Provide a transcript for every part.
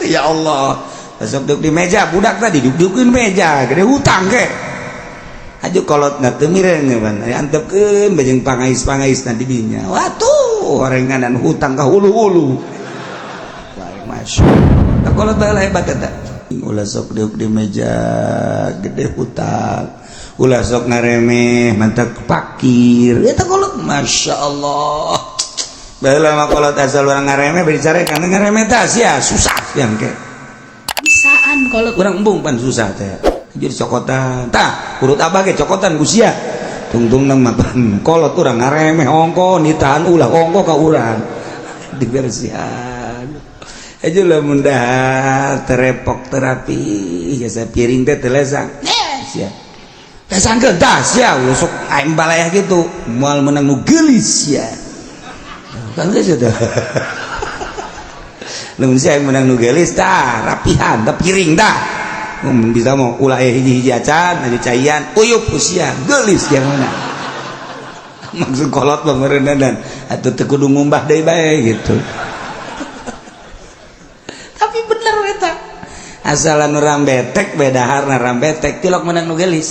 Ya Allah, besok duduk di meja budak tadi duduk-dudukin meja gede hutang ke aju kolot na teu mireng pan antepkeun bajeng pangais-pangais na didinya. Watuh, orenganan hutang ka hulu-hulu. Masya Allah, kolot bae hebat eta. Ulah sok duduk di meja gede hutang, ulah sok ngaremeh mantak pakir eta kolot. Masya Allah, baheula mah kolot asal urang ngaremeh bari carekan ngaremeh teh sia susah yang ke bisaan kolot urang embung pan susah teh jadi cokotan tah urut abah ge cokotan ku sia tungtung mah pan kolot urang ngaremeh ongko nitahan ulah ongko ka urang dibersihan aja lamun dahar terepok terapi jasa piring teh teu lesang sia lesangkeun tah sia sok aing balayah gitu moal menang nu geulis sia kan geus teh lamun sia menang nu geulis tah rapihan tah piring tah mun bisa mau ulah hiji-hiji acan aya caian uyup ku sia geulis yang mana maksud kolot mah meureunna atuh teu kudu ngumbah deui bae gitu. Tapi bener eta asalan urang betek bedahar rambetek tilok menang nu geulis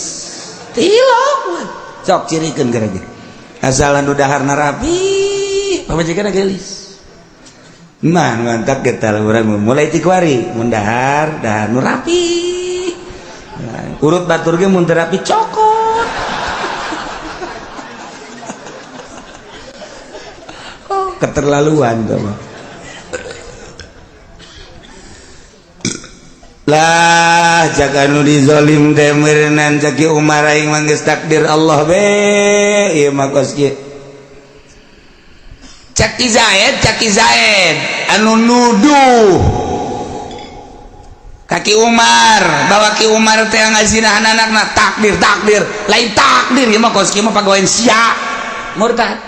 tilok sok cirikeun gara asalan nu daharna rapi pamajikanna geulis mah mantap kita urang mulai ti kuari mun dahar dahar nu rapi urut batur ge mun teu rapi cokot. Oh, keterlaluan tuh mah. Lah jaga nu dizolim teh meureunan caki Umar aing mah geus takdir Allah be ieu mah kos kieu. Caki Zaid anu nuduh kaki Umar bawa Ki Umar teh ngazinahan anakna takdir takdir lain takdir ieu mah kos kieu mah pagawean sia murtad.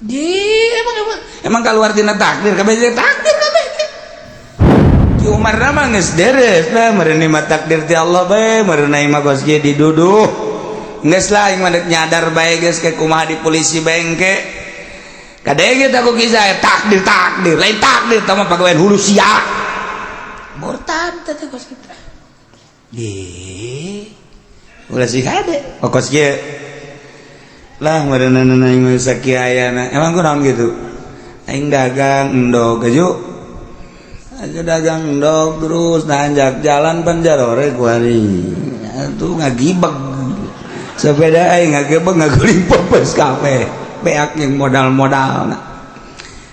Di emang emang emang keluar tina takdir kabeh takdir kabeh Ki Umar mah geus deres lah meureun mah takdir ti Allah bae meureun mah kos kieu diduduh geus lah aing mah nyadar bae geus ke kumaha di polisi bae engke kadenge teh ku kisah takdir takdir lain takdir tah mah pagawean hulu sia murtad teh kos kitu. Ih ulah sih kade oh kos kieu lah meureunna aing mah sakieu ayana emang kunaon gitu aing dagang endog aju aja dagang endog terus nanjak jalan panjarore kuari atuh ngagibeg sepeda aing ngagebeg ngaguling pepes kabeh beak yang modal-modal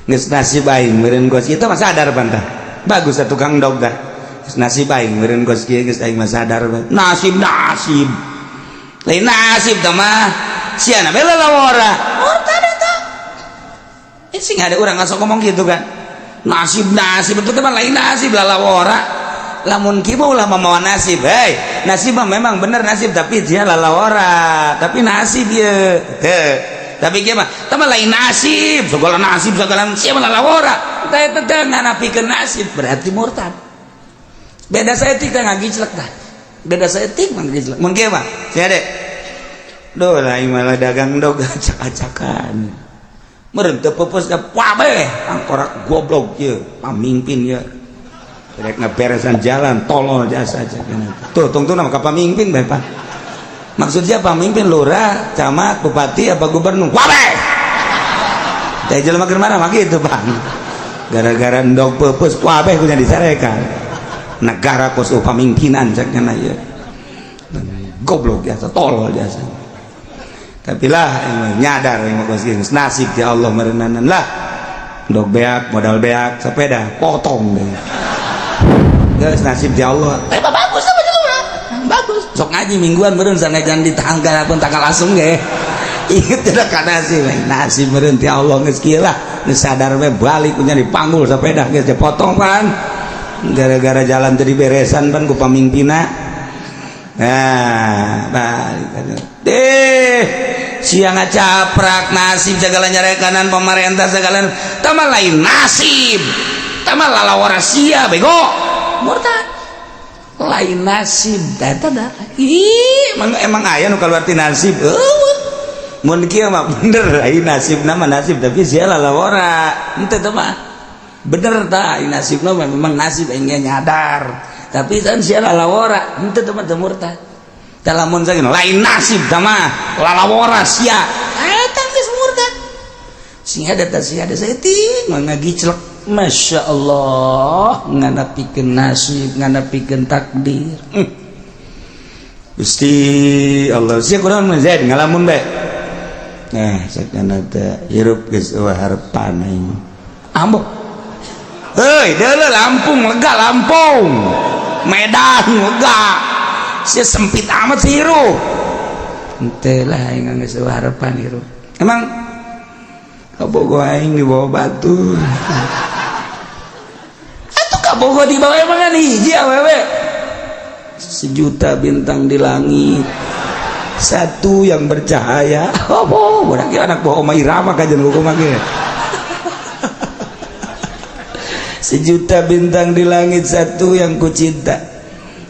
geus nasib aing meureun kos kieu mah sadar pantah bagus atuh tukang endog tah geus nasib aing meureun kos kieu geus aing mah sadar nasib nasib lain nasib tah mah sia na bae lalawora murtad eta sing ada urang ngasok ngomong gitu kan nasib nasib itu mah lain nasib lalawora lamun kieu mah ulah mamawa nasib hei nasib mah memang bener nasib tapi dia lalawora tapi nasib ye heh tapi kieu mah tah mah lain nasib segala nasib segala sia mah lalawora tah eta teh nganapikeun nasib berarti murtad beda saeutik teh ngagijlek tah beda saeutik mah ngagijlek mun kieu mah sia deh duh lain malah dagang dog acak-acakan meureun teu peupeus da kabeh angkorak goblok ieu pamimpin ieu rek ngaberesan jalan tolol jasa aja tuh tungtungna ka pamimpin bae Pak maksudnya pamimpin lurah camat bupati apa gubernur kabeh teh jelema keur mana mah kitu Pak gara-gara endog peupeus kabeh kudu dicarekan negara kos pamimpinan cek nya ieu goblok jasa tolol jasa tapi lah nyadar yang nasib ya Allah merenanan lah dok beak modal beak sepeda potong deh guys nasib ya Allah bagus sama jelema bagus sok ngaji mingguan meureun sanajan di tanggal pun tanggal langsung ge inget tidak ka nasib nasib meureun ti Allah geus kieu lah geus sadar we balik punya dipanggul sepeda geus dipotong pan gara-gara jalan teu diberesan pan ku pamimpinna. Nah, balik deh siang ngacaprak nasib segala nyarekanan pemerintah segala tama lain nasib tama lalawara sia bego murtad lain nasib eta dah ih emang, emang aya nu kaluar ti nasib eueuh mun kieu mah bener lain nasib nama nasib tapi sia lalawara henteu teh mah. Bener tah nasibna mah, memang nasib aing nyadar. Tapi kan sia lalawora, henteu teman teu murtad. Tah, lamun saking lain nasib tah mah, lalawora sia. Eta geus murtad. Sing ada tah, sia ada saeutik mah ngagiclek. Masya Allah, ngadapikeun nasib, ngadapikeun takdir. Gusti Allah, sia kunaon mah Zaid ngalamun bae. Nah, sakana teh hirup geus eueuh harepan aing. Ambo. Heuy, deuleu Lampung lega Lampung. Medan lega. Sia sempit amat sih hirup. Henteu lah, aing geus eueuh harepan hirup. Emang kabogo aing dibawa batu. Atuh kabogo dibawa emang kan hiji awewe. Sejuta bintang di langit, satu yang bercahaya. Oh, budak anak bawa Oma Irama kajian buku mah. Sejuta bintang di langit, satu yang ku cinta,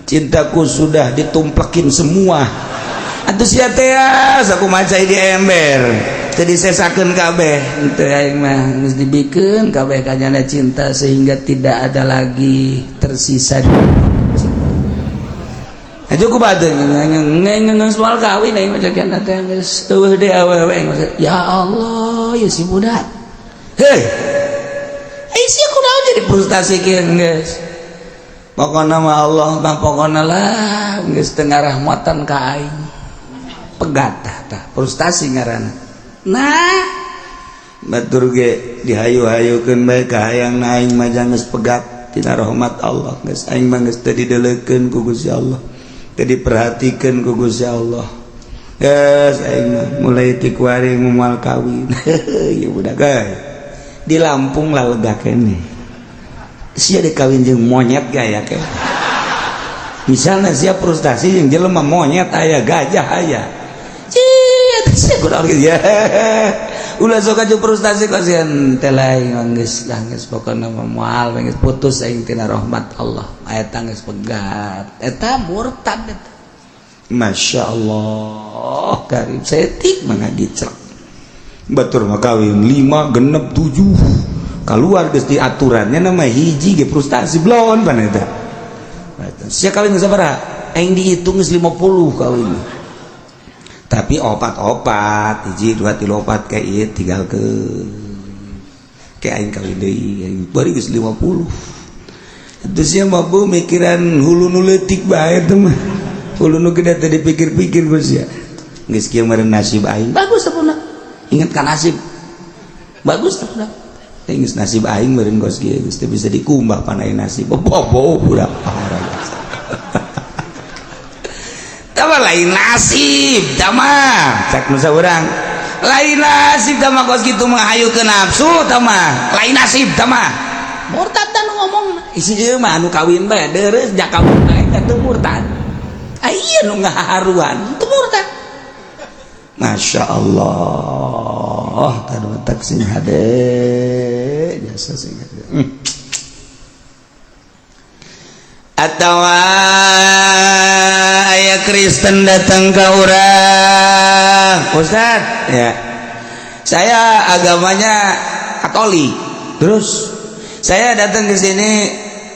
cintaku sudah ditumplekin semua. Atuh sia teh aku maca di ember teu disesakeun kabeh. Henteu, aing mah geus dibikeun kabeh kanyana cinta sehingga tidak ada lagi tersisa. Aja ku bade nggak soal kawin, aing mah cek teh geus eueuh deui awewe aing. Ya Allah, ya si budak. Hei, ai sia kunaon jadi frustasi kieu? Geus, pokona mah Allah mah pokona lah geus teu ngarahmatan ka aing, pegat tah. Tah, frustasi ngaranna. Nah, batur ge dihayu-hayukeun bae ka hayang aing mah, geus pegat tina rahmat Allah. Geus, aing mah geus teu dideulekeun ku Gusti Allah, teu diperhatikeun ku Gusti Allah. Geus, aing mah mulai ti kuari moal kawin. Ya budak guys, di Lampung lah lega keneh. Sia dikawin jeung monyet gaya ke misalnya, sia frustasi jeung jelema monyet aya, gajah aya. Cia kurang gitu ya, ulah sok aju frustasi kok sieun teh. Lain, geus lah, geus pokona mah moal, geus putus aing tina rahmat Allah. Eta geus pegat, eta murtad eta. Masya Allah karim, saeutik mah ngagicrek. Batur mah kawin 5, 6, 7 keluar, geus di aturannya nama hiji ge frustasi blon pan eta. Sia kawin sabaraha? Aing dihitung geus 50 kawin, tapi opat-opat, hiji, dua, tilu, opat, kayak ieu tinggal ke kayak aing kawin deui, aing bari geus 50. Itu sia mah bu mikiran hulu nu leutik bae teh mah, hulu nu gede teh dipikir-pikir. Geus sia geus kieu meureun nasib aing bagus teh. Ingat kan nasib bagus teh budak. Geus nasib aing meureun geus kieu, geus teu bisa dikumbah panai nasib. Bobo budak parah. Tama lain nasib tama, cak nusa urang lain nasib tama, kos kitu mah hayu ke nafsu tama, lain nasib tama, murtad dan ngomong isi ieu mah. Anu kawin bae deureuh jak kawin bae teh murtad. Aya nu ngaharuan teu murtad. Masya Allah, tadu tak sing hade jasa sing hade. Atau aya Kristen datang ke orang, "Ustad ya, saya agamanya Katolik, terus saya datang ke sini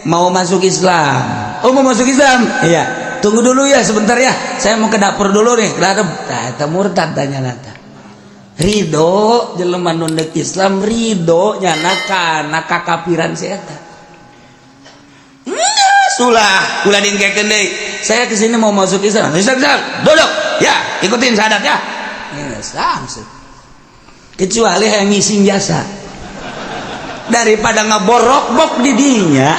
mau masuk Islam." "Oh, mau masuk Islam?" "Iya." "Tunggu dulu ya, sebentar ya, saya mau ke dapur dulu nih, ke dapur." Nah, eta murtad. Tanya nata ridho jelema nu Islam, ridho nyana kana kakafiran si eta. Ulah ulah dingkekeun deui, "Saya kesini mau masuk Islam." "Islam, Islam, duduk ya, ikutin syahadat ya." Islam, kecuali yang ngising jasa daripada ngeborok-bok di dinya,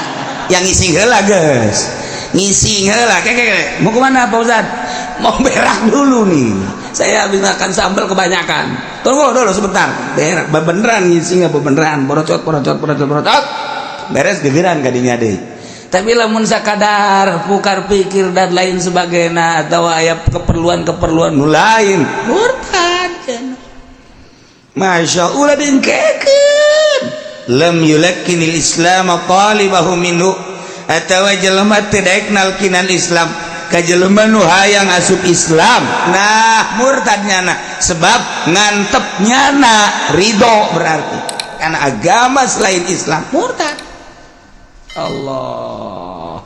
yang ngising heula, geus ngising heula. Kayak, "Mau kemana, Pak Ustad?" "Mau berak dulu nih, saya habis makan sambal kebanyakan, tunggu dulu sebentar." Berak beneran, ngising apa beneran, borocot borocot borocot borocot, beres gegeran kadinya deh. Tapi lamun sakadar pukar pikir dan lain sebagainya atau aya keperluan-keperluan nu lain, murtad. Masya Allah, dingkekeun. Lam yulakkinil Islam talibahu minhu, atawa jelema teu daek nalkinan Islam ka jelema nu hayang asup Islam. Nah, murtad nyana, sebab ngantep nyana ridho berarti. Karena agama selain Islam murtad. Allah.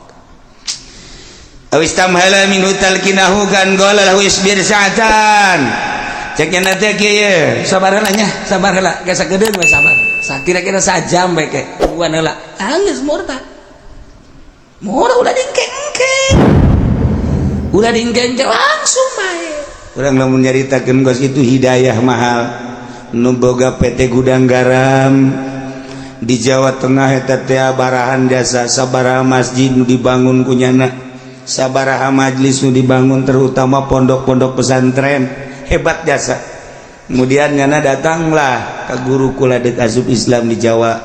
Aw istamhala minhu talkinahu kan qala lahu isbir sa'atan. Cek nya teh kieu, sabar heula nya, sabar heula, geus sakedeung we sabar. Sakira-kira sajam bae ke. Tungguan heula. Geus murtad. Murtad ulah dingke-engke. Ulah dingke-engke langsung bae. Urang lamun nyaritakeun kos itu hidayah mahal. Nu boga PT Gudang Garam di Jawa Tengah eta teh barahan jasa, sabaraha masjid nu dibangun kunyana, sabaraha majlis nu dibangun, terutama pondok-pondok pesantren, hebat jasa. Kemudian nyana datanglah ke guru kula dek asup Islam di Jawa.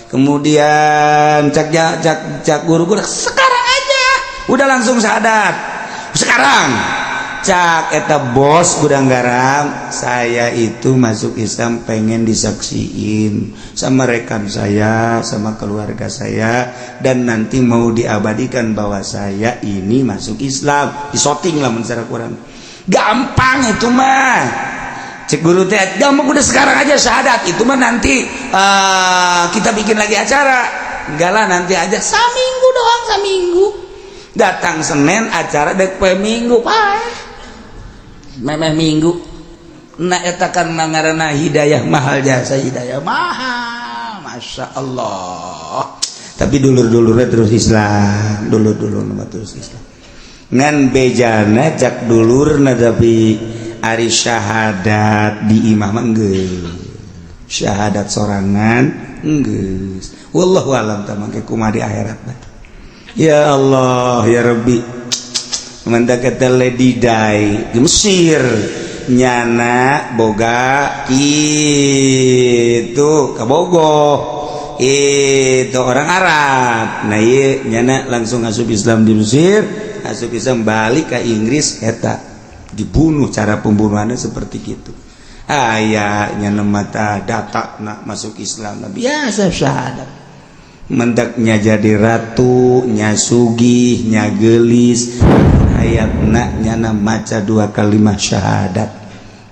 Kemudian cak cak cak guru kula, sekarang aja udah langsung syahadat sekarang. Cak eta bos Gudang Garam, saya itu masuk Islam pengen disaksiin sama rekan saya, sama keluarga saya, dan nanti mau diabadikan bahwa saya ini masuk Islam, disoting lah secara kurang gampang. Itu mah cek guru teh gampang, udah sekarang aja syahadat. Itu mah nanti kita bikin lagi acara. Enggak lah, nanti aja, saminggu doang, saminggu. Datang Senin, acara dek poe Minggu, paeh memeh Minggu. Nah, eta kan ngaranna hidayah mahal, jasa hidayah mahal, masya Allah. Tapi dulur-dulurnya terus Islam, dulur-dulur terus Islam. Ngan bejana cak dulurna, tapi ari syahadat di imah mah geus syahadat sorangan geus. Wallahu alam tah mangke kumaha di akhirat. Ya Allah ya Rabbi. Mantap kata Lady Di di Mesir, nyana boga itu kabogoh itu orang Arab. Nah iya, nyana langsung asup Islam di Mesir, asup Islam, balik ke Inggris, eta dibunuh. Cara pembunuhannya seperti gitu. Aya nyana mata data nak masuk Islam, nah, biasa syahadat. Mendaknya jadi ratu nya, sugih nya, gelis hayatna nyana maca dua kalimat syahadat.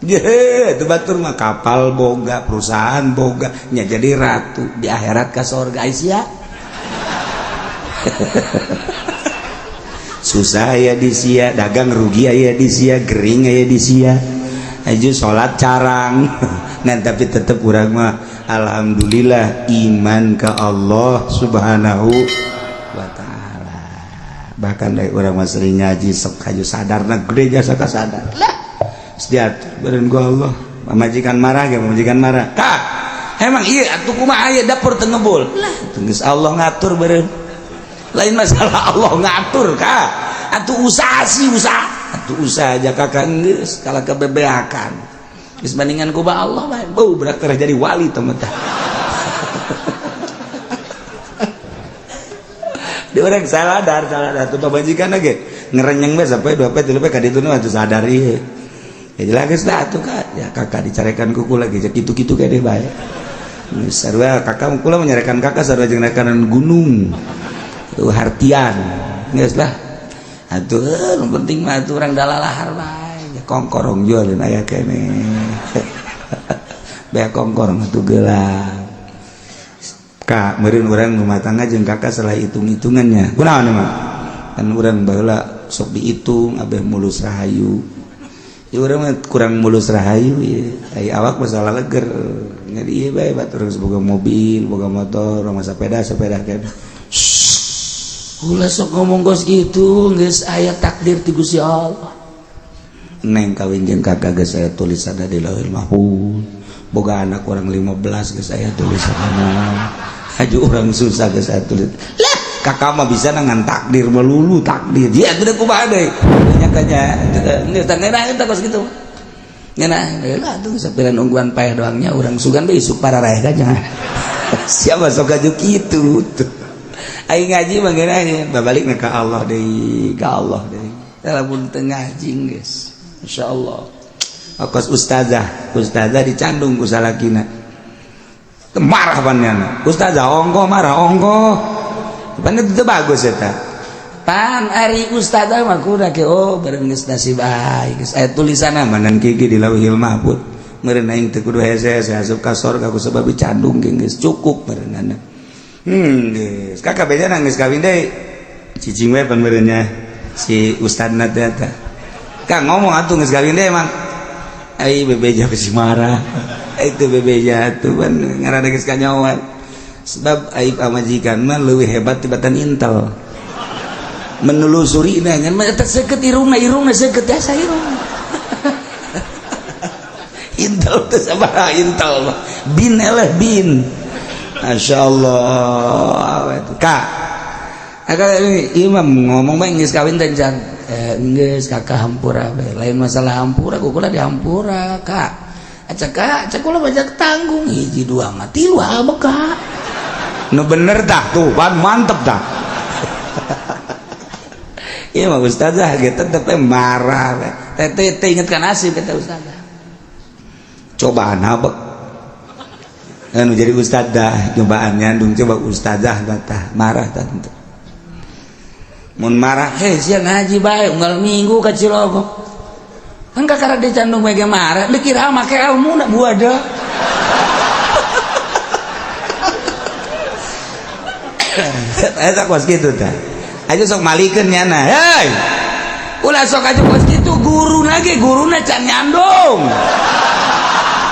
Ye, itu batur mah kapal boga, perusahaan boga, nya jadi ratu di akhirat ka sorga. Aisyah susah ya di sia, dagang rugi aya di sia, gering aya di sia, aja salat carang. Nah, tapi tetep urang mah alhamdulillah iman ke Allah Subhanahu wa Ta'ala. Bahkan dari urang mah sering ngaji, sok kaju sadar, nah gede jasa ka sadar lah diatur beren gua Allah. Pamajikan marah ge, pamajikan marah kak, emang iya atuh kumaha, aya dapur teu ngebul lah, geus Allah ngatur beren. Lain masalah Allah ngatur kak, atuh usaha sih, usaha atuh, usaha aja kakak geus kalah kebebeakan, geus bandingan ku Allah bae bau berak jadi wali teman teh. Di orang saladar saladar tuh pamajikan ge ngerenyeng bae sampai dua pe tilu pe ka ditu mah atuh sadar ieu ya jelas geus lah atuh kak ya kakak dicarekan kuku lagi kitu-kitu kayak deh bae. Sarua kakak kula menyarekan kakak, sarua jeung rekanan gunung tuh hartian geus lah atuh. Nu penting mah atuh urang dalalahar bae ya, kongkorong jual aya keneh bae, kongkorong atuh gelang kak meureun urang rumah tangga jeung kakak salah hitung-hitungannya. Kunaon mah kan urang baheula sok dihitung abeh mulus rahayu ya, urang mah kurang mulus rahayu ya, ai awak masalah leger. Jadi ieu bae batur geus boga mobil, boga motor, rumah sepeda, sepeda kan. Ulah sok ngomong gos gitu, geus aya takdir ti Gusti Allah. Neng kawin jeung kakak geus aya tulisanna di Lauhil Mahfuz. Boga anak orang 15 geus aya tulisanna. Haju orang susah geus aya tulis. Lah, kakak mah bisa ngan takdir melulu takdir. Ya gede kumaha deui. Nya kanya geus tah ngeunah eta kos kitu. Ngeunah lah tuh sapiran unggulan paeh doangnya urang sugan bae isuk pararaeh ka jangan. Siapa sok kaju kitu tuh. Aing ngaji mah ngeunah babalik ka Allah deui, ka Allah deui. Lamun teu ngaji geus. Insyaallah. Akos ustazah, ustazah dicandung ku salakina. Marah pannyana. Ustazah ongko marah ongko. Pan itu bagus eta. Pan ari ustazah mah kudu ke oh bareng geus nasib aing geus aya tulisanna manan kiki di Lauhil Mahfuz. Meureun aing teu kudu hese-hese asup ka sorga ku sebab candung ge geus cukup meureunana. Geus kakak bejana geus kawin deui. Cicing we pan meureunnya si ustadna teh eta. Kang ngomong atuh geus kawin deui emang. Ai bebeja besi marah. Itu bebeja tuh pan ngaranna geus kanyawan. Sebab aib pamajikan mah leuwih hebat tibatan intel. Menelusuri nah ngan mah eta seukeut irungna, irungna seukeut jasa irungna. Intel teh sabaraha intel mah. Bin eleh bin. Masya Allah. Kak, Akak imam ngomong bae geus kawin teh can. Geus kakak hampura bae. Lain masalah hampura, kukula dihampura, Kak. Acak Kak, cek kula banyak tanggung hiji dua mah tilu abek Kak. Nu bener tah tuh, pan mantep tah. Iya mah ustazah gitu tetep marah. Teh teh inget kan nasib eta ustazah. Cobaan abek. Anu jadi ustazah cobaan nyandung coba ustazah tah marah tah tentu. Mun marah, heh sia ngaji bae unggal minggu ka Cilogo. Kan kakara dicandung bae marah, dikira make ilmu na buada. Eta kos kitu tah. Aja sok malikeun nyana. Hei. Ulah sok aja kos kitu guruna ge guruna can nyandung.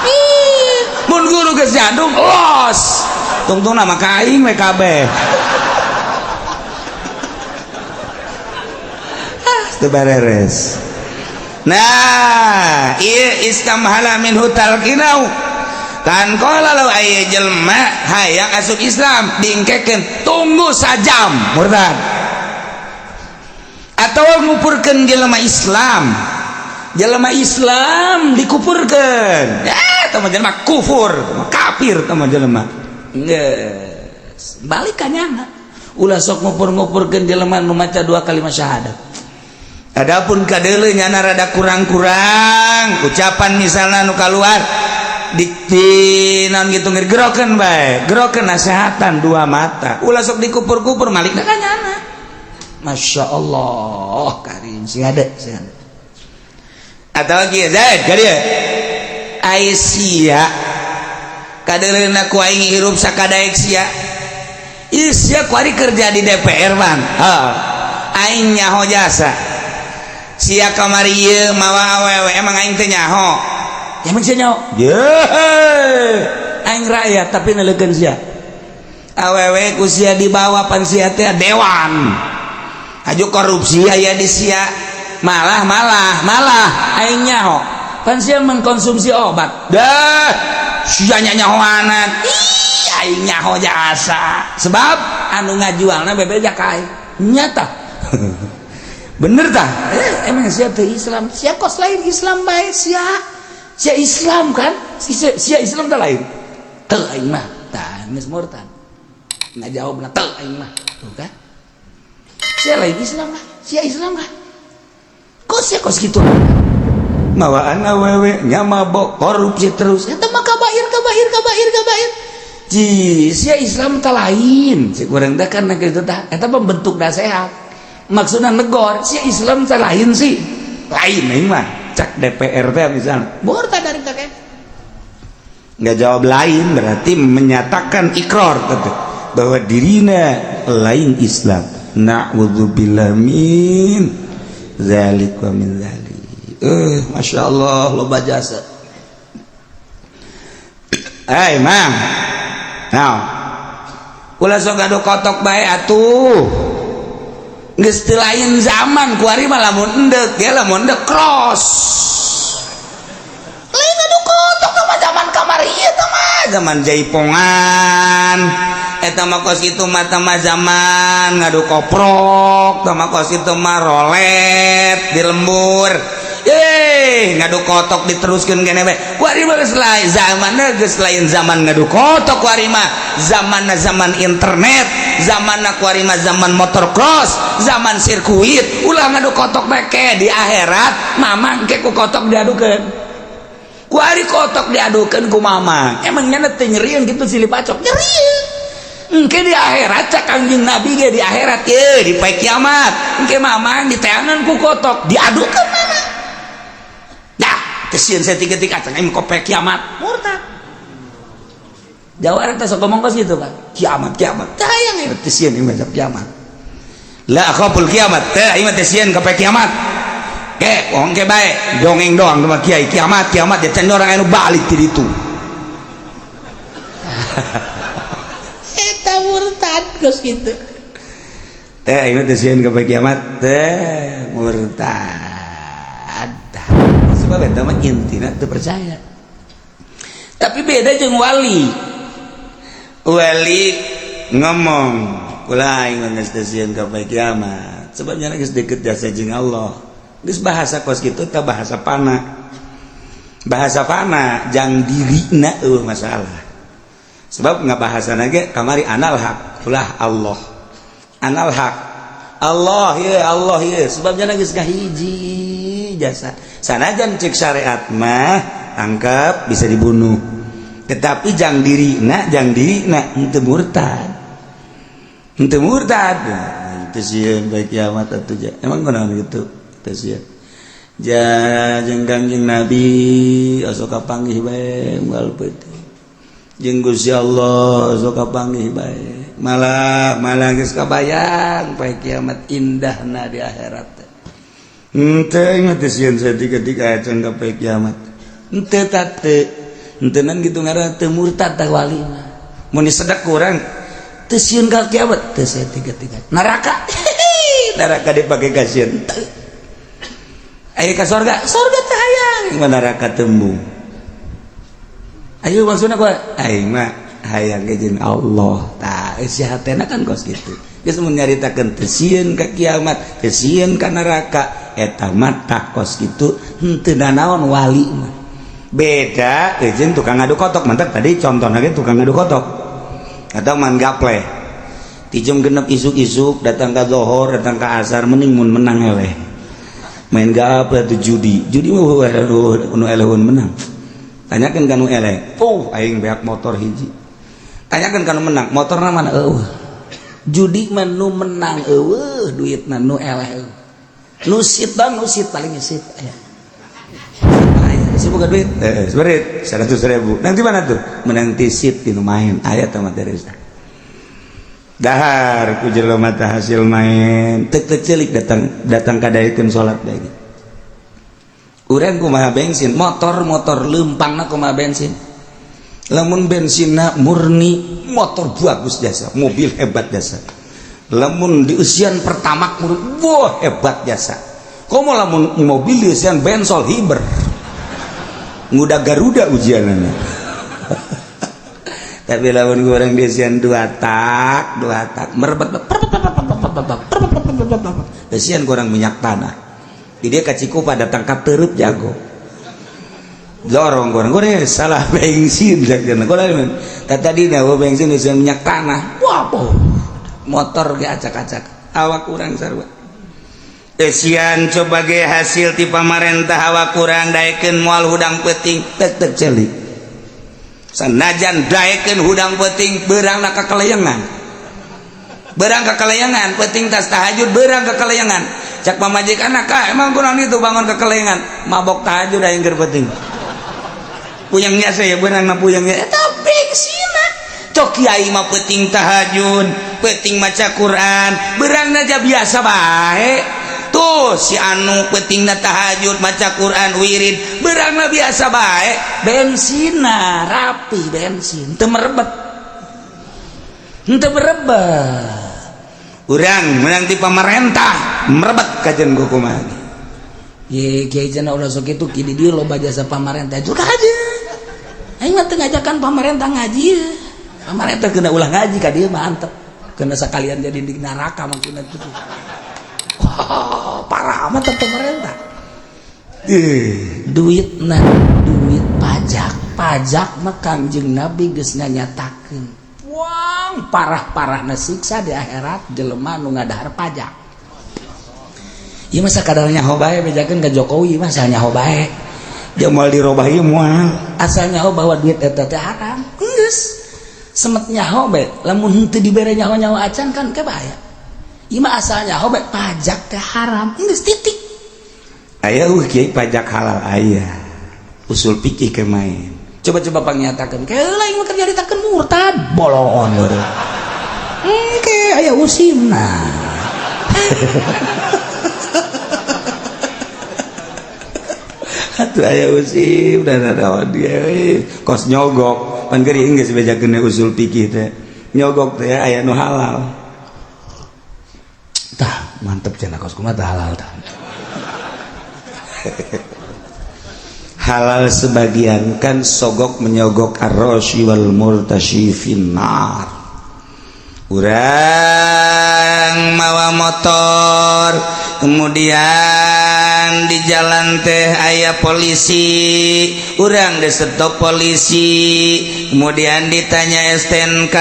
Ih, mun guru geus nyandung los. Tungtungna mah ka aing we kabeh. Teu bareres. Nah, ieu istamhala minhu talqinau. Kan qala law aya jelema hayang asup Islam dingkekeun tunggu sajam murtad. Atau ngupurkeun jelema Islam. Jelema Islam dikupurkeun. Ya, eta mah jelema kufur, kafir eta mah jelema. Geus, balik ka nyana. Ulah sok ngupur-ngupurkeun jelema nu maca dua kalimat syahadat. Adapun kadeuleu nyana rada kurang-kurang ucapan misalna nu kaluar di naon gitu gerokeun bae, gerokeun nasehatan dua mata. Ulah sok dikupur-kupur malikna ka nyana. Masya Allah karim sing ada sing ada. Atau kieu Zaid ka dieu. Ai sia kadeuleuna ku aing hirup sakadaek sia. Ieu sia kuari kerja di DPR bang. Heeh. Aing nyaho jasa. Sia kamari ieu mawa awewe emang aing teh nyaho. Emang sia nyaho? Ye. Aing rakyat tapi neleukeun sia. Awewe ku sia dibawa pan sia teh dewan. Haju korupsi aya di sia. Malah malah malah aing nyaho. Pan sia mengkonsumsi obat. Dah sia nyahoanan. Ih aing nyaho jasa. Sebab anu ngajualna bebeja ka aing. Nyata. Bener tah? Emang sia teh Islam? Sia kos lain Islam bae sia. Sia Islam kan? Sia Islam teh lain. Teu aing mah. Tah geus murtad. Ngajawabna teu aing mah. Tuh kan? Sia lain Islam lah. Sia Islam lah. Kok sia kos kitu? Mawaan awewe nya mabok korupsi terus. Eta mah kabair kabair kabair kabair. Ji, sia Islam teh lain. Si urang teh kan kitu tah. Eta pembentuk nasehat. Maksudnya negor si Islam teh lain sih lain aing mah cak DPR teh misalnya murtad dari teh nggak jawab lain berarti menyatakan ikrar tentu bahwa dirina lain Islam. Na'udzubillah min zalik wa min zalik. Masya Allah loba jasa. Hei mang, nah ulah sok adu kotok bae atuh. Geus teu lain zaman kuari mah lamun endek ge lamun endek cross. Lain adu kotok mah zaman kamari ieu teh mah zaman jaipongan. Eta mah kos kitu mah teh mah zaman ngadu koprok, teh mah kos kitu mah rolet di lembur. Ngadu kotok diteruskeun kene bae. Kuari mah geus lain zamanna, geus lain zaman ngadu kotok kuari mah. Zamanna zaman internet, zamanna kuari mah zaman motor cross, zaman sirkuit. Ulah ngadu kotok bae ke di akhirat mamang ke ku kotok diadukeun. Kuari kotok diadukeun ku mamang. Emang nya teu nyerieun kitu silih pacok? Nyerieun. Engke di akhirat cak Kangjeng Nabi ge di akhirat ye di poe kiamat. Engke mamang diteangan ku kotok diadukeun mamang. Dah, Teu sieun saeutik-eutik acan aing kope kiamat, murtad. Jawa teh sok ngomong kos gitu kan, kiamat kiamat teh hayang teu sieun aing mah kiamat. La akhaful kiamat, teh aing mah teu sieun kope kiamat. Ke, wong ke bae, dongeng doang sama kiai kiamat kiamat dia orang anu balik ti ditu. Eta murtad kos kitu. Teh aing mah teu sieun ka kiamat, teh murtad. Sebab eta mah intina teu percaya. Tapi beda jeung wali. Wali ngomong, "Kula aing mah geus teu sieun ka kiamat." Sebabnya geus deket jasa jeung Allah. Geus bahasa kos kitu teh bahasa pana. Bahasa pana jang dirina eueuh masalah. Sebab nggak bahasa ge kamari anal haq, ulah Allah. Anal haq. Allah ya Allah ya, sebabnya geus kahiji jasa. Sanajan cek syariat mah tangkap bisa dibunuh. Tetapi jang dirina henteu murtad. Henteu murtad. Teu sieun bae kiamat atuh. Emang kunaon kitu? Teu sieun. Ja jeung Kangjeng Nabi osok kapanggih bae unggal peuting. Jeung Gusti Allah osok kapanggih bae. Malah malah geus kabayang poe kiamat indahna di akhirat teh. Henteu ingat teu sieun saeutik-eutik acan ka poe kiamat. Henteu ta teu. Henteu nan kitu ngaranna teu murtad tah wali mah. Mun disedek ku urang teu sieun ka kiamat, teu saeutik-eutik. Neraka. Neraka dipake kasieun. Teu. Ayo ka sorga, sorga teh hayang, mah neraka tembung. Ayo maksudna kumaha? Aing mah hayang ge jeung Allah. Tah eusi hatena kan kos kitu. Geus mun nyaritakeun teu sieun ka kiamat, teu sieun ka neraka, eta mah tah kos kitu henteu nanaon wali mah. Beda jeung tukang ngadu kotok, mantap tadi contohna ge tukang ngadu kotok. Atau man gaple. Ti jam 6 isuk-isuk datang ka zohor, datang ka asar, mending mun menang eleh. Main gaple tuh judi judi mah nu eleh menang. Tanyakan ka nu eleh, "Oh, aing beak motor hiji." Tanyakan ka nu menang, "Motorna mana?" "Eueuh." Judi mah nu menang eueuh duitna, nu eleh eueuh. Nu sit bang, nu sit paling sit aya. Si buka duit seberit 100.000. Nanti mana tuh menang ti sit ti nu main aya teh materi dahar ku jelema mata hasil main tek tek celik datang datang ka daekeun salat lagi. Urang kumaha bensin motor, motor lempangna kumaha bensin? Lamun bensinna murni, motor bagus jasa, mobil hebat jasa. Lamun di usian pertama murni, wah, hebat jasa. Komo lamun mobil di usian bensol hiber nguda Garuda ujianana. Tapi lamun goreng di usian dua tak, dua tak merebet, usian kurang minyak tanah di dia ka Cikupa datang ka Teurup jago dorong goreng goreng salah bensin goreng tadi nah bensin usian minyak tanah. Wah, motor ge acak-acak, awak kurang sarua. Esian coba ge hasil ti pamarentah, awak kurang daekeun moal hudang peuting, tek tek celik. Sanajan daekeun hudang peuting, beurangna kakeleyengan, beurang kakeleyengan. Peuting tas tahajud, beurang kakeleyengan. Cak pamajikan, "Kak, emang kunaon itu bangun kakeleyengan?" "Mabok tahajud aing keur peuting." Puyengnya saya beurangna puyengnya eta bensinna. Cok kiai mah peuting tahajud, peuting maca Quran, beurangna aja biasa bae. Tuh si anu peutingna tahajud, maca Quran, wirid, beurangna biasa bae. Bensinna rapi, bensin teu merebet, henteu merebet. Urang menang ti pamarentah merebet kajen ku kumaha? Ye kiai cenah ulah sok kitu, ki di dieu loba jasa pamarentah juga aja. Aing mah teu ngajakan pamarentah ngaji ye. Pamarentah kena ulah ngaji ka dieu mantep. Kena sekalian jadi di neraka maksudna kitu. Wah, parah amat pemerintah. Duit nah duit pajak, pajak mah Kangjeng Nabi geus nganyatakeun. Wang parah-parahna siksa di akhirat jelema nu ngadahar pajak. Ieu mah sakadar nyaho bae, bejakeun ka Jokowi mah asal nyaho bae. Dia moal dirobah ieu moal. Asal nyaho bahwa duit eta teh haram. Geus. Semet nyaho bae, lamun henteu dibere nyaho-nyaho acan kan kebahaya. Ieu mah asal nyaho bae pajak teh haram. Geus, titik. Aya kiai pajak halal aya. Usul pikir ke main. Coba-coba pangnyatakeun. Kayak lain mah kerja ditakeun murtad, bolongon meureun. Engke aya usimna. Atuh aya usim dan ada dia kos nyogok. Pan geuring geus bejakeun usul pikir teh. Nyogok teh aya nu halal. Tah, mantep cenah kos kumaha tah halal tah. Halal sebagian kan sogok menyogok arrosy wal murtasy finnar. Urang mawa motor kemudian di jalan teh aya polisi, urang di stop polisi, kemudian ditanya STNK,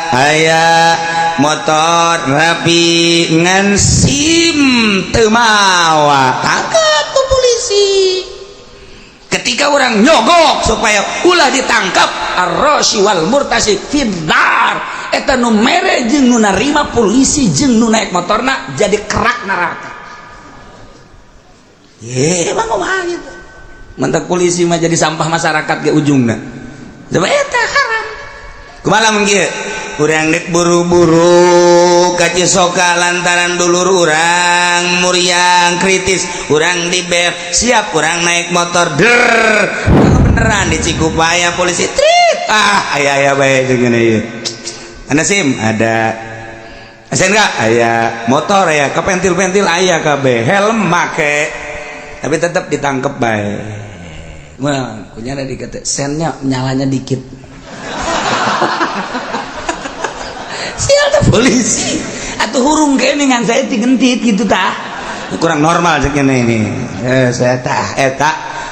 aya motor rapi ngan SIM teu mawa, tangkap ku polisi. Ketika orang nyogok supaya ulah ditangkap, arrosy wal murtasy finnar. Eta nu mere jeung nu narima polisi jeung nu naik motorna jadi kerak neraka. Ye, emang kumaha gitu. Mentak polisi mah jadi sampah masyarakat ke ujungna. Coba eta haram. Kumaha lamun kieu? Urang dek buru-buru ka Cisoka lantaran dulur urang muriang kritis, urang di bef, siap urang naik motor der. Beneran di Cikupa aya polisi trit. Ah, aya aya bae jeung ieu. Anda SIM ada, SNK aya, motor aya, kepentil-pentil aya kabeh, helm make, tapi tetap ditangkep bae. Wah, kunyana dikata sennya nyalanya dikit. Sial teh polisi. Atuh hurung kene ngan saya digentit gitu tah. Kurang normal cek ini. Saya tah eta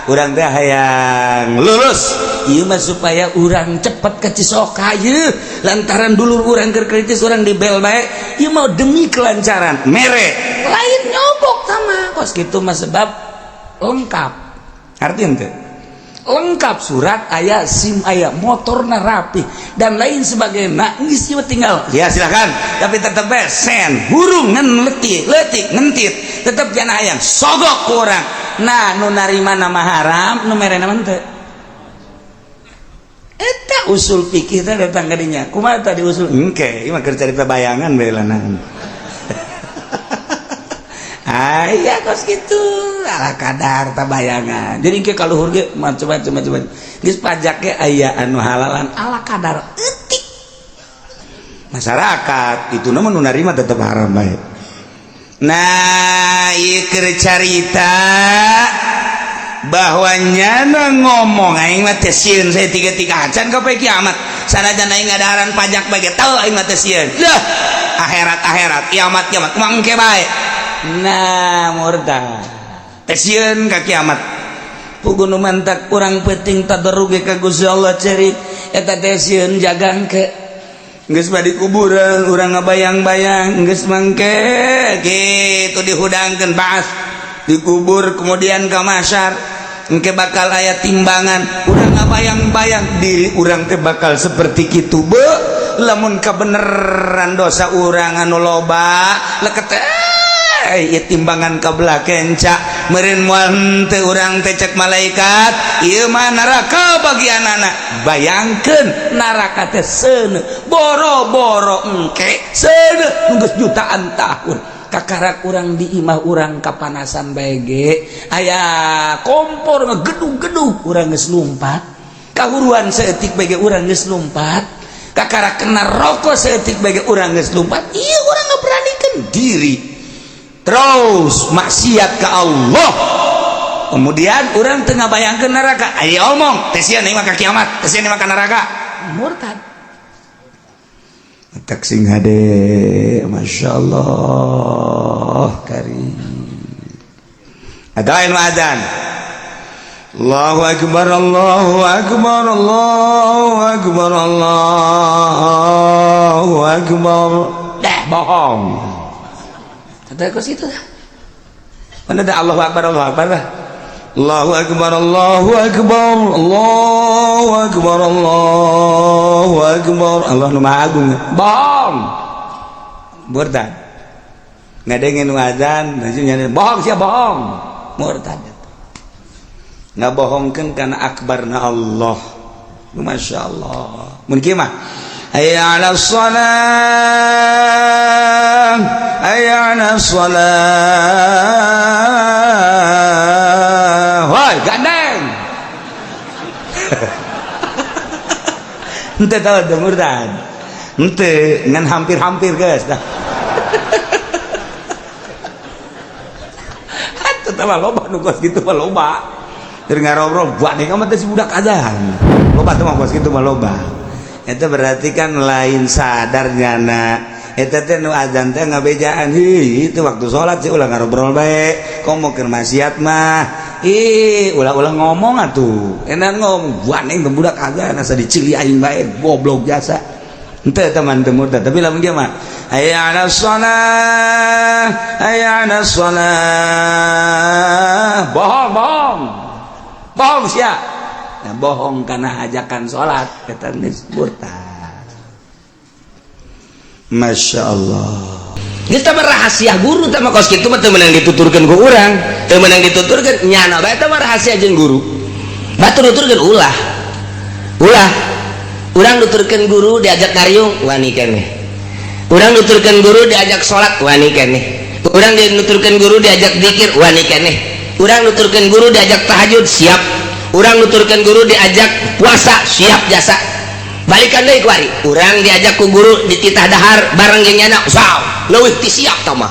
urang teh hayang lulus. Ieu mah supaya urang cepet ke Cisoka ieu lantaran dulur urang keur kritis urang dibel bae. Ieu mah demi kelancaran mere. Lain nyogok sama kos kitu mah sebab lengkap. Artinya teh lengkap surat aya, SIM aya, motorna rapi dan lain sebagainya. Geus ieu tinggal ya silakan, tapi tetep bae sen hurung ngan letik letik ngentit tetep jana hayang sogok ku urang. Nah, nu narima nama haram, nu mere nama henteu. Eta usul pikir teh datang ka dinya. Kumaha tadi usul? Engke, ieu mah keur carita bayangan bae lah. Aya kos kitu ala kadar ta bayangan. Jadi ke kaluhur ge macam-macam macam-macam. Geus pajak ge aya anu halalan ala kadar eutik. Masyarakat itu nu narima tetep haram bae. Nah, ieu keur carita bahwa nyana ngomong aing mah teh sieun saya tiga-tiga acan ka poe kiamat. Sanajan aing ngadaharan pajak bae ge teu aing mah teh sieun. Lah, akhirat-akhirat kiamat-kiamat kumaha engke bae. Nah, murtad. Teh sieun ka kiamat. Puguh nu mantak urang penting tadarruge ka Gusti Allah cerik eta teh sieun jagangke. Geus mah di kuburan urang ngabayang-bayang geus mangke kitu dihudangkeun baas dikubur kemudian ka mahsyar engke bakal aya timbangan urang ngabayang-bayang diri urang teh bakal seperti kitu be lamun kabeneran dosa urang anu loba leket ieu timbangan kabelah kenca meureun moal henteu urang teh cek malaikat ieu mah neraka bagianana. Bayangkeun neraka teh seuneu boro-boro engke seuneu geus jutaan tahun kakarak urang di imah urang kapanasan bae ge aya kompor ngegedug-gedug urang geus lumpat, kahuruan saeutik bae ge urang geus lumpat, kakarak kena rokok saeutik bae ge urang geus lumpat. Ieu urang ngaberanikeun diri terus maksiat ke Allah, kemudian urang tengah bayangkeun neraka, aya omong teh sieun aing mah ka kiamat, teh sieun aing mah ka neraka, murtad. Tak sing hade, Masya Allah karim. Ada lain azan. Allahu akbar, Allahu akbar, Allahu akbar, Allahu akbar. Dah bohong. Ada ke situ dah. Mana ada Allahu akbar, Allahu akbar lah. Allahu akbar, Allahu akbar, Allahu akbar, Allahu akbar. Allah nu Maha Agung. Bohong. Murtad. Ngadengin azan, bohong sia bohong. Murtad. Ngabohongkeun kana akbarna Allah. Masya Allah. Mun kieu mah hayya 'ala shalah, hayya 'ala shalah. Woi, gandeng. Henteu tahu teu murtad. Henteu ngan hampir-hampir geus dah. Atuh tah loba nu kos kitu mah loba. Keur ngarobrol buat nih kamu teh si budak azan. Loba teh mah kos kitu mah loba. Eta berarti kan lain sadar nyana. Eta teh nu azan teh ngabejaan, heuh itu waktu salat sih ulah ngarobrol bae. Komo keur maksiat mah. Ih, ulah-ulah ngomong atuh. Enak ngomong buat nih budak azan asa dicili aing bae goblok jasa. Henteu teman teu murtad, tapi lamun dia mah hayya 'alas shalah, hayya 'alas shalah. Bohong, bohong. Bohong sia. Nah, bohong karena ajakan salat eta geus murtad. Masya Allah. Geus teh rahasia guru teh mah kos kitu mah teu meunang dituturkeun ku urang, teu meunang dituturkeun nyana bae teh mah rahasia jeung guru. Batur nuturkeun ulah. Ulah. Urang nuturkeun guru diajak ngariung wani keneh. Urang nuturkeun guru diajak salat wani keneh. Urang nuturkeun guru diajak zikir wani keneh. Urang nuturkeun guru diajak tahajud siap. Urang nuturkeun guru diajak puasa siap jasa. Balikan deui kuari. Urang diajak ku guru dititah dahar bareng jeung nyana saw leuwih ti siap tah mah.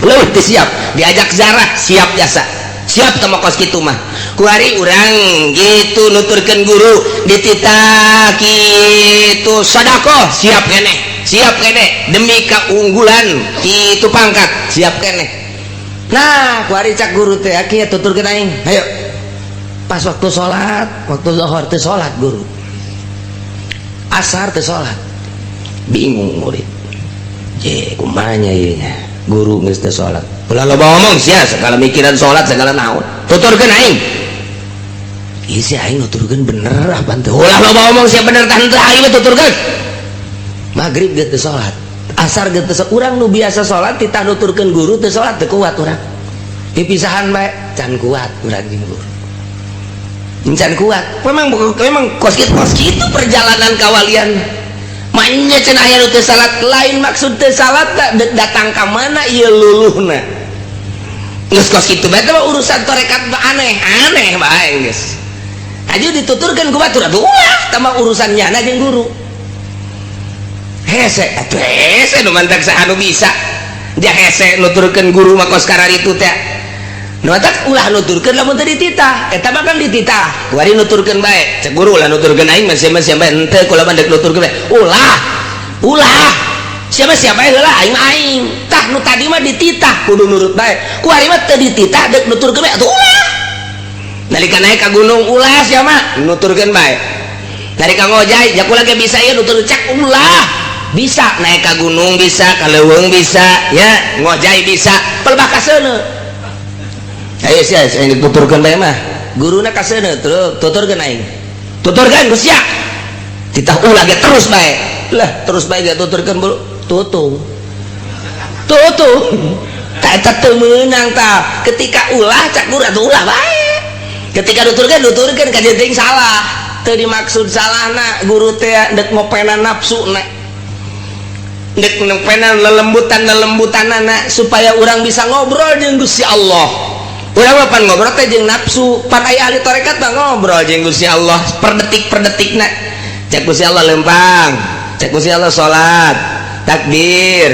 Leuwih ti siap. Diajak zarah siap jasa. Siap tah mah kos kitu mah. Kuari urang gitu nuturkeun guru dititah kitu sedekah siap keneh. Siap keneh demi keunggulan kitu pangkat siap keneh. Nah, kuari cak guru teh kieu tuturkeun aing. Hayo. Pas waktu sholat, waktu zuhur teh sholat guru. Asar teh sholat. Bingung murid. Je, kumaha nya ieu nya? Guru geus teh sholat. Ulah loba ngomong sia, segala mikiran sholat segala naon. Tuturkeun aing. Ieu si aing nuturkeun bener apa teu? Ulah loba ngomong sia bener tah henteu aing mah tuturkeun. Maghrib geus teu sholat. Asar geus teu sholat. Urang nu biasa sholat titah nuturkeun guru teu sholat teu kuat urang. Dipisahan bae can kuat urang jeung guru. Can kuat. Memang memang kos kitu perjalanan kawalian. Maknya cenah aya nu teu salat lain maksud teu salat datang ka mana ieu luluhna. Geus kos kitu bae teh urusan tarekat mah aneh, aneh bae geus. Aju dituturkeun ku batur atuh ulah tambah urusan nyana jeung guru. Hese atuh hese nu mantak saha nu bisa. Dia hese nuturkeun guru mah kos kararitu teh. Nu mantak ulah nuturkeun lamun teu dititah. Eta mah kan dititah. Kuari nuturkeun bae. Cek guru ulah nuturkeun aing mah sia-sia bae henteu kula mah deuk nuturkeun bae. Ulah. Ulah. Siapa-siapa bae heula aing mah aing. Tah nu tadi mah dititah kudu nurut bae. Kuari mah teu dititah deuk nuturkeun bae atuh ulah. Nalika naik ka gunung ulah sia mah nuturkeun bae. Nalika ngojay ja kula ge bisa ieu nutur cek ulah. Bisa naik ka gunung bisa, ka leuweung bisa, ya ngojay bisa, pelbah ka seuneu. Ayo sia aing dituturkeun bae mah. Guruna ka seuneu tuturkeun aing. Tuturkeun geus sia. Titah ulah ge terus bae. Lah terus bae ge tuturkeun tutung. Tutung. Ta eta teu meunang tah. Ketika ulah cak guru atuh ulah bae. Ketika nuturkeun nuturkeun ka jeung salah. Teu dimaksud salahna guru teh deuk ngopenan nafsuna. Deuk ngopenan lelembutan-lelembutanana supaya urang bisa ngobrol jeung Gusti Allah. Urang mah pan ngobrol teh jeung nafsu, pan aya ahli tarekat mah ngobrol jeung Gusti Allah per detik per detikna. Cek Gusti Allah lempang, cek Gusti Allah salat, takbir.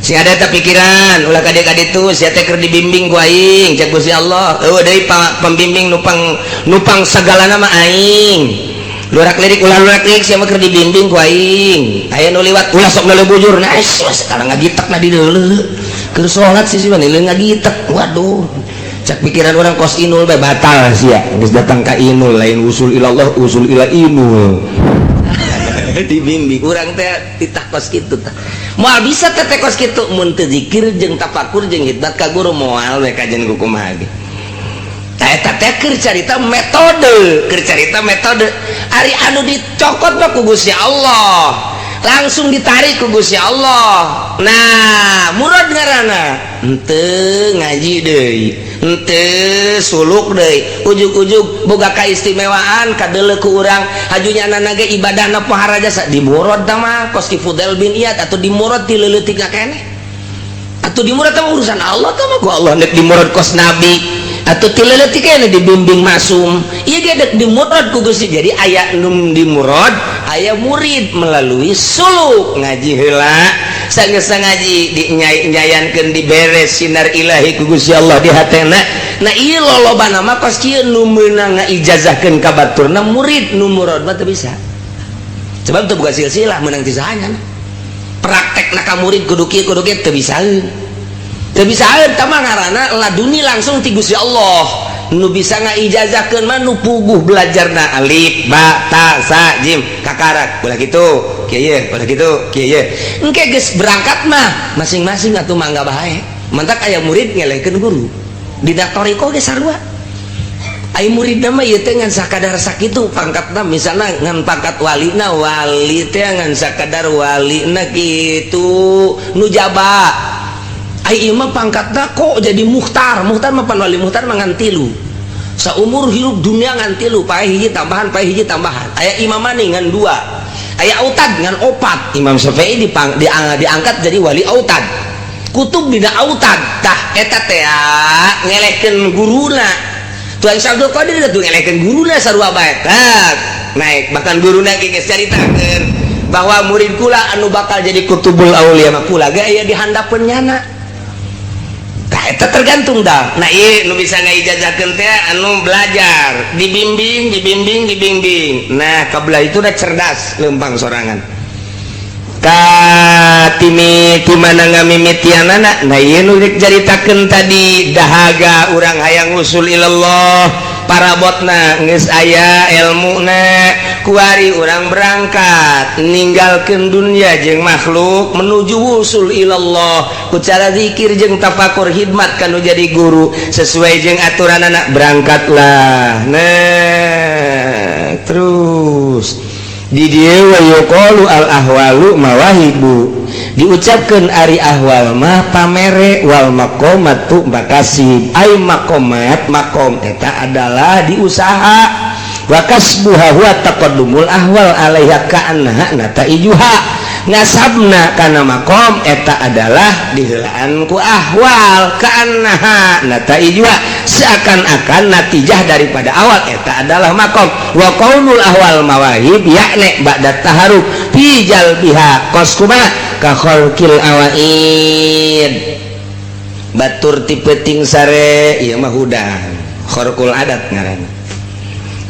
Sing ada teh pikiran, ulah ka dieu ka ditu, sia teh keur dibimbing ku aing, cek Gusti Allah. Eueuh deui pembimbing nupang nupang sagalana mah aing. Lurak lirik ulah lurak lirik sia mah keur dibimbing ku aing. Aya nu liwat ulah sok neuleuh bujur. Nah, sekarang ngagitek na di deuleu. Keur salat sih mah neuleuh ngagitek. Waduh. Cak pikiran orang kos inul bae batal sia. Geus datang ka inul lain usul ilallah usul ila inul. Dibimbing urang teh titah kos kitu tah. Moal bisa teh teh kos kitu mun teu zikir jeung tafakur jeung hikmat ka guru moal we kajian ku kumaha ge. Tah eta teh keur carita metode, keur carita metode. Ari anu dicokot mah ku Gusti Allah. Langsung ditarik ku Gusti Allah. Nah, murad ngaranna henteu ngaji deui. Henteu suluk deui, ujug-ujug boga kaistimewaan kadeuleu ku urang, hajunya nana ge ibadahna pohara jasa dimurod tah mah kos Ki Fudail bin Iyad atau dimurod ti leuletik keneh atau dimurod tah urusan Allah tah mah ku Allah nek dimurod kos nabi atau ti leuletik keneh dibimbing masum ieu ge dek dimurod ku Gusti. Jadi aya nu dimurod, aya murid melalui suluk ngaji heula, sanggeus ngaji dinyai-nyayankeun, diberes sinar ilahi ku Gusti Allah di hatena. Nah, ieu lolobana mah kos kieu nu meunang ngaijazahkeun ka baturna murid, nu murad mah teu bisa sebab teu boga silsilah meunang ti sahanya. Praktekna ka murid kudu kieu kudu kieu teu bisaeun, teu bisaeun. Tah mah ngaranna laduni langsung ti Gusti Allah. Nu bisa ngaijazahkeun mah nu puguh belajarna alif ba ta sa jim kakarak, ulah kitu kieu ye, ulah kitu kieu ye. Engke geus berangkat mah masing-masing atuh mangga bae. Mantak aya murid ngelehkeun guru di thoriqoh ge sarua. Ai murid mah ieu teh ngan sakadar sakitu pangkatna, misalna ngan pangkat walina, wali teh ngan sakadar walina kitu nujaba. Ai ieu mah pangkatna kok jadi muhtar. Muhtar mah pan wali muhtar mah ngan tilu saumur hirup dunia, ngan tilu, pae hiji tambahan, pae hiji tambahan. Aya imam maning ngan dua, aya autad ngan opat. Imam Syafi'i diangkat jadi wali autad, kutub dina autad. Tah eta teh ngelehkeun guruna. Tuan Syekh Abdul Qadir tuh ngelehkeun guruna sarua bae. Tah naik bahkan guruna ge geus caritakeun bahwa murid kula anu bakal jadi kutubul aulia mah kula ge aya di handapeun nyana. Tah eta tergantung dah. Nah, ieu nu bisa ngaijazahkeun teh anu belajar, dibimbing, dibimbing, dibimbing. Nah, kabelah itu udah cerdas lempang sorangan ka timi ti mana ngamimitianana. Nah, ieu nu rek caritakeun tadi, dahaga urang hayang usul ilallah, parabotna geus aya ilmuna, kuari urang berangkat ninggalkeun dunia jeung makhluk menuju wusul ilallah ku cara zikir jeung tafakur, hidmat kanu jadi guru sesuai jeung aturan anak berangkatlah. Nah, terus di dieu wa yuqalu al ahwalu mawahibu, diucapkeun ari ahwal mah pamere, wal maqamatu makasib, ai maqamat maqam eta adalah diusaha, wa kasbuha huwa taqaddumul ahwal alaiha ka'annaha nataijuha, ngasabna kana maqam eta adalah diheulaan ku ahwal, ka'annaha nataijuha, seakan-akan natijah daripada awal eta adalah maqam. Wa qaulul ahwal mawahib yakni ba'da taharuk fi jalbiha kos kumaha ka khalqil awaid, batur ti peuting sare ieu mah hudang, kharqul adat ngaranna.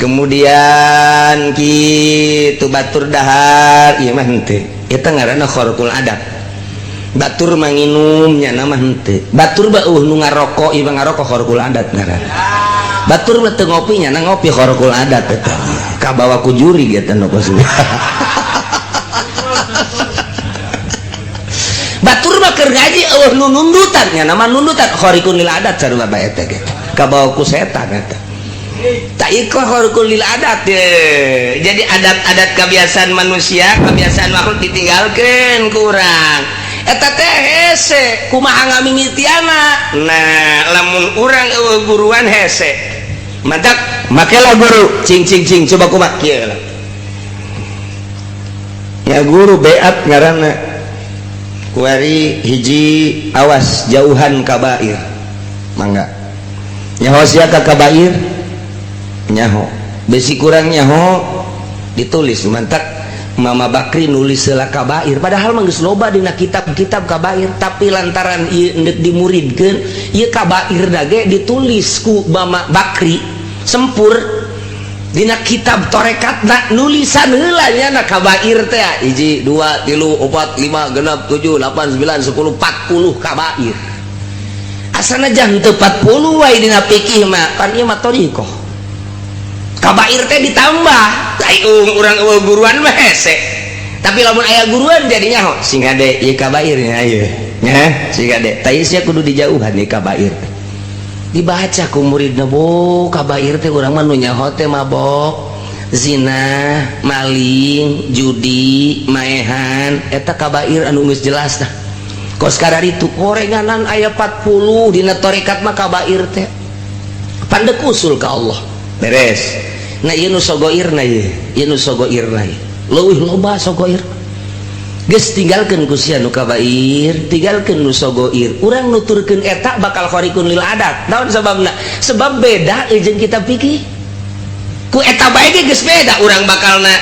Kemudian kitu batur dahar ieu mah henteu, eta ngaranna kharqul adat. Batur manginum nya mah henteu, batur bauh nu ngarokok ieu mah ngarokok, kharqul adat ngaranna. Batur mah teu ngopi nya ngopi, kharqul adat eta, kabawa ku juri eta nu kos. Batur mah keur ngaji eueuh nu nundutan nya nama nundutan, khariqun lil adat sarua bae eta ge, kabawa ku setan eta. Tak ikhlas khariqun lil adat ye. Jadi adat-adat kebiasaan manusia, kebiasaan makhluk ditinggalkan kurang eta teh hese kumaha ngamimitiana. Nah, lamun urang eueuh guruan hese, mantak makelah guru cing cing cing coba kumaha kieu lah ya guru beat ngaranna. Kuari hiji awas jauhan kabair, mangga nyaho sia ka kabair, nyaho besi kurang nyaho ditulis. Mantak Mama Bakri nulis heula kabair, padahal mah geus loba dina kitab-kitab kabair, tapi lantaran ieu endek dimuridkeun ieu kabair dage ditulis ku Mama Bakri sempur dina kitab torekatna, nulisan heula nya na kabair teh 1 2 3 4 5 6 7 8 9 10 40 kabair. Asana jang teu 40 wae dina fikih mah pan ieu mah thoriqoh, kabair teh ditambah. Ai urang eueuh guruan mah hese, tapi lamun aya guruan jadinya ho sing hade ieu kabair nya ieu nya sing hade tah ieu sia kudu dijauhan ieu kabair. Dibaca ku muridna, bo kabair teh urang mah nu nyaho teh mabok, zina, maling, judi, maehan, eta kabair anu geus jelas tah. Kos kararitu gorenganan aya 40 dina torekat mah kabair teh. Pandek usul ke Allah beres. Nah, ieu nu sogoirna, ieu ieu nu sogoirna, leuwih loba sogoir. Geus, tinggalkeun ku sia nu kabair, tinggalkeun nu sogoir. Urang nuturkeun eta bakal khariqun lil adat. Naon sababna? Sebab beda jeung kitab fikih. Ku eta bae ge geus beda urang bakalna,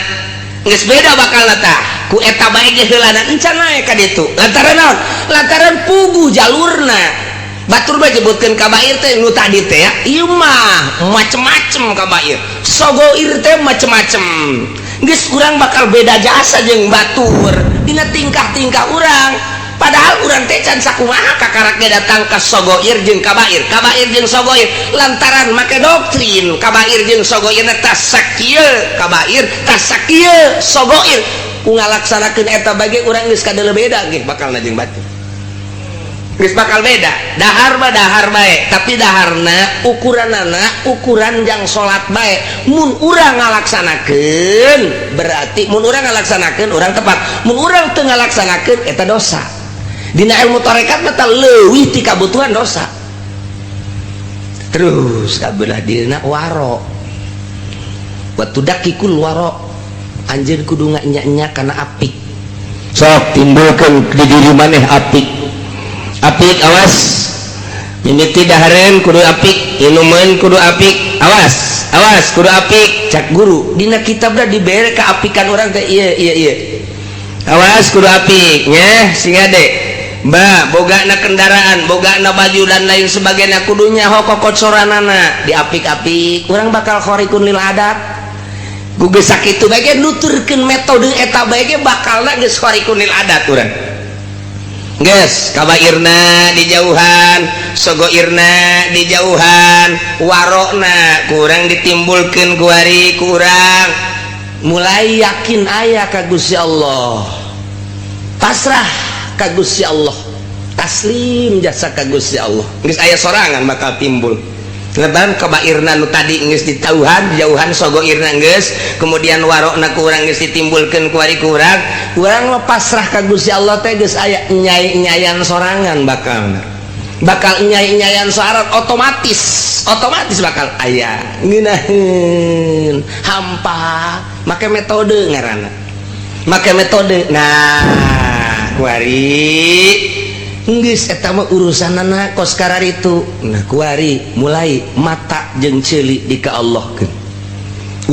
geus beda bakalna. Tah, ku eta bae ge heulana encan naek ka ditu. Lantaran naon? Lantaran puguh jalurna. Batur mah nyebutkeun kabair teh nu tadi teh ya, ieu mah macem-macem kabair, sogoir teh macem-macem. Geus, urang bakal beda jasa jeung batur dina tingkah-tingkah urang, padahal urang teh can sakumaha kakaraknya datang ke sogoir jeung kabair, kabair jeung sogoir, lantaran make doktrin kabair jeung sogoir tas sakieu kabair, tas sakieu sogoir. Ku ngalaksanakeun eta bage urang geus kadeuleu beda ge bakal jeung batur, geus bakal beda. Dahar mah dahar bae, tapi daharna ukuranana ukuran jang salat bae. Mun urang ngalaksanakeun, berarti mun urang ngalaksanakeun urang tepat, mun urang teu ngalaksanakeun eta dosa. Dina ilmu tarekat mah leuwih ti kabutuhan dosa. Terus kabelah dina waro wa tudakikul waro, anjeun kudu nganya-nya kana apik. Sok timbulkeun di diri maneh apik, apik. Awas, mimiti dahareun kudu apik, inuman kudu apik. Awas, awas, kudu apik. Cak guru dina kitabna dibere keapikan urang teh ieu ieu ieu. Awas, kudu apik nya. Sing ade Mbak, boga na kendaraan, boga na baju dan lain sebagainya, kudunya hoko kocoranana diapik-apik. Urang bakal khariqun lil adat. Gugus sakitu bae ge nuturkeun metode eta bae ge bakalna geus khariqun lil adat urang. Geus, kabairna dijauhan, sogoirna dijauhan, warokna kurang ditimbulkeun kuari, kurang mulai yakin aya ka Gusti Allah, pasrah ka Gusti Allah, taslim jasa ka Gusti Allah. Geus aya sorangan bakal timbul. Lebaran kabairna nu tadi geus ditauhan, dijauhan, sogoirna geus, kemudian warokna kurang geus ditimbulkeun kuari, kurang urang mah pasrah ka Gusti Allah teh geus aya nyai-nyayan sorangan, bakal bakal nyai-nyayan sorangan, otomatis otomatis bakal aya ngeunaheun hampa. Make metode ngaranna, make metode. Nah, kuari geus eta mah urusanana kos kararitu. Nah, kuari mulai mata jeung ceuli di ka Allah keun,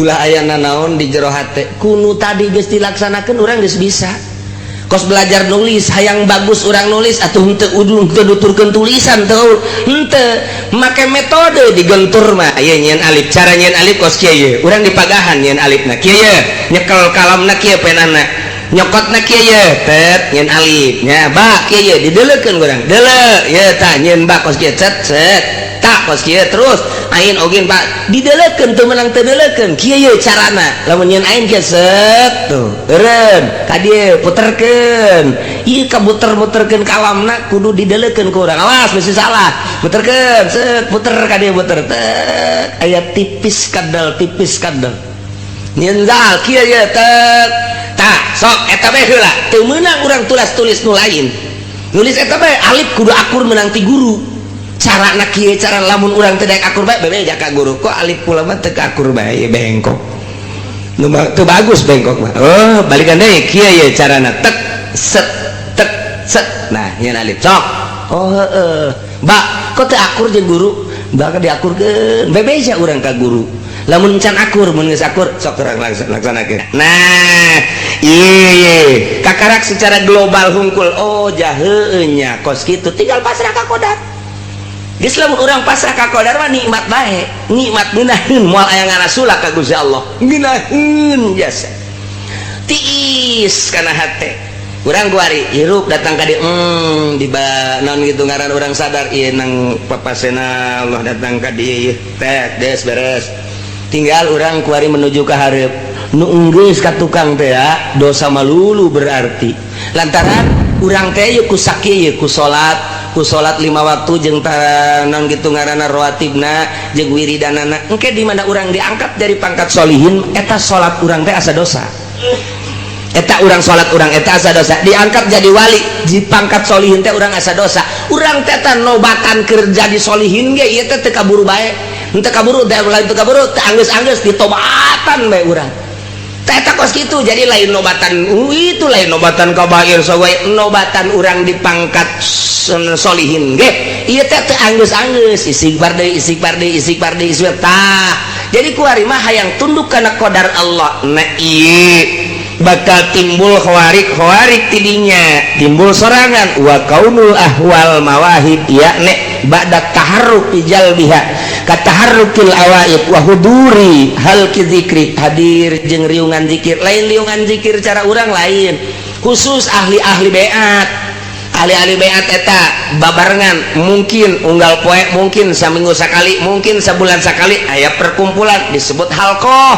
ulah aya nanaon di jero hate. Kunu tadi geus dilaksanakeun, urang geus bisa. Kos belajar nulis, hayang bagus urang nulis atuh, henteu udung teu nuturkeun tulisan teu, henteu make metode digentur mah ieu nyieun alif. Cara nyieun alif kos kieu ye, urang dipagahan nyieun alifna kieu ye, nyekel kalamna kieu, penana nyokotna kieu ye, tet nyieun alif nya. Ba kieu ye, dideleukeun urang deuleu ye, tah nyieun ba kos kieu, cet cet, tak kos kieu. Terus ain ogin pak dideleukeun, teu meunang teu deleukeun. Kieu ye carana lamun nyieun ain kieu, set tuh eureun ka dieu, puterkeun ieu, kamuter-muterkeun kalamna kudu dideleukeun ku urang. Awas mesti salah. Puterkeun, set, puter ka dieu, puter tek, aya tipis kadal, tipis kadal. Nyieun zal kieu ye, tek. Tah, sok eta bae heula. Teu meunang urang tulis-tulis nu lain, nulis eta bae. Alif kudu akur meunang ti guru, cara na kieu. Cara lamun urang teu daek akur bae, bebeja ka guru, kok alif kula mah teu akur bae, bengkok nu teu bagus, bengkok mah. Oh, balikan deui, kieu ye carana, tek set tek set. Nah, nyieun alif sok. Oh heeh, ba kok teu akur jeung guru, bakal diakurkeun. Bebeja urang ka guru lamun can akur. Mun geus akur, sok urang laksanakeun. Nah, iya kakarak secara global hungkul. Oh jaheunya nya kos kitu, tinggal pasrah ka kodar. Geus, lamun urang pasrah ka kodar mah nikmat bae, nikmat ngeunaheun, moal aya ngarasula ka Gusti Allah, ngeunaheun jasa tiis kana hate urang. Kuari hirup datang ka dieu, di naon gitu ngaran, urang sadar ieu nang papasena Allah datang ka dieu teh. Des beres, tinggal urang kuari menuju ke hareup. Nu enggeus ka tukang teh ya, dosa malulu berarti lantaran urang teh yeuh ku sakieu yeuh, ku salat, ku salat lima waktu jeung naon gitu ngaranna, rawatibna jeung wiridanana. Engke di mana urang diangkat dari pangkat solihin, eta salat urang teh asa dosa. Eta urang salat urang eta asa dosa. Diangkat jadi wali di pangkat solihin teh urang asa dosa. Urang teh nobatan kerja di solihin ge ieu teh teu kaburu bae. Henteu kaburu teh, lain teu kaburu, teu anggeus-anggeus ditobatan bae urang. Eta kos kitu. Jadi lain nobatan itu, lain nobatan kabair sogai, nobatan urang dipangkat solihin ge ieu teh teu anggeus-anggeus, istighfar deui, istighfar deui, istighfar deui, istighfar. Tah, jadi kuari mah hayang tunduk kana qadar Allah. Nah, ieu bakal timbul khawarik khawarik, tidinya timbul sorangan wa kaunul ahwal mawahib, yakni ba'da taharruk jalbiha kataharrukil awaid wa huduri halqi zikri, hadir jeung riungan zikir. Lain riungan zikir cara urang, lain, khusus ahli-ahli beat. Ahli-ahli beat eta babarengan, mungkin unggal poe, mungkin saminggu sekali, mungkin sebulan sekali aya perkumpulan disebut halqoh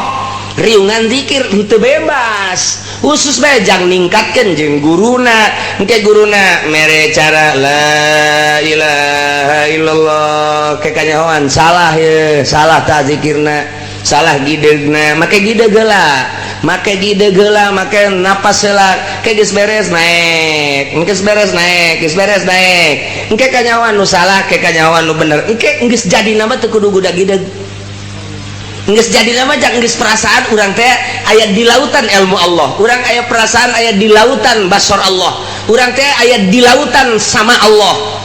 riungan zikir. Itu bebas, khusus bae jang ningkatkeun jeung guruna. Engke guruna mere cara la ilaha illallah, ke kanyahoan salah ye, salah tak zikirna, salah gidegna. Make gideg heula, make gideg heula, make napas heula. Ke geus beres naik, geus beres naik, geus beres naik. Engke kanyahoan nu salah, ke kanyahoan nu bener. Engke geus jadi nama teu kudu gudag gideg, geus jadi nama jang geus perasaan urang teh aya di lautan ilmu Allah, urang aya perasaan aya di lautan basor Allah, urang teh aya di lautan sama Allah.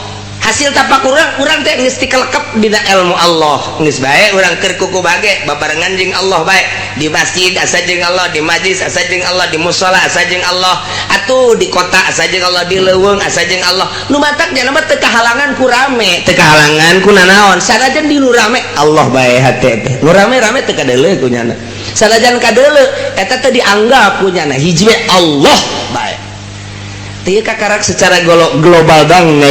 Hasil tapak urang, urang teh geus tikelekep dina ilmu Allah. Geus bae urang keur kuku bage babarengan jeung Allah bae, di masjid asa jeung Allah, di majlis asa jeung Allah, di musola asa jeung Allah, atuh di kota asa jeung Allah, di leuweung asa jeung Allah. Nu matak nya mah teu kahalangan ku rame, teu kahalangan ku nanaon. Sanajan di nu rame Allah bae hate teh, nu rame-rame teu kadeuleu ku nyana. Sanajan kadeuleu eta teh dianggap ku nyana hiji we Allah bae. Teu kakarak secara global bang.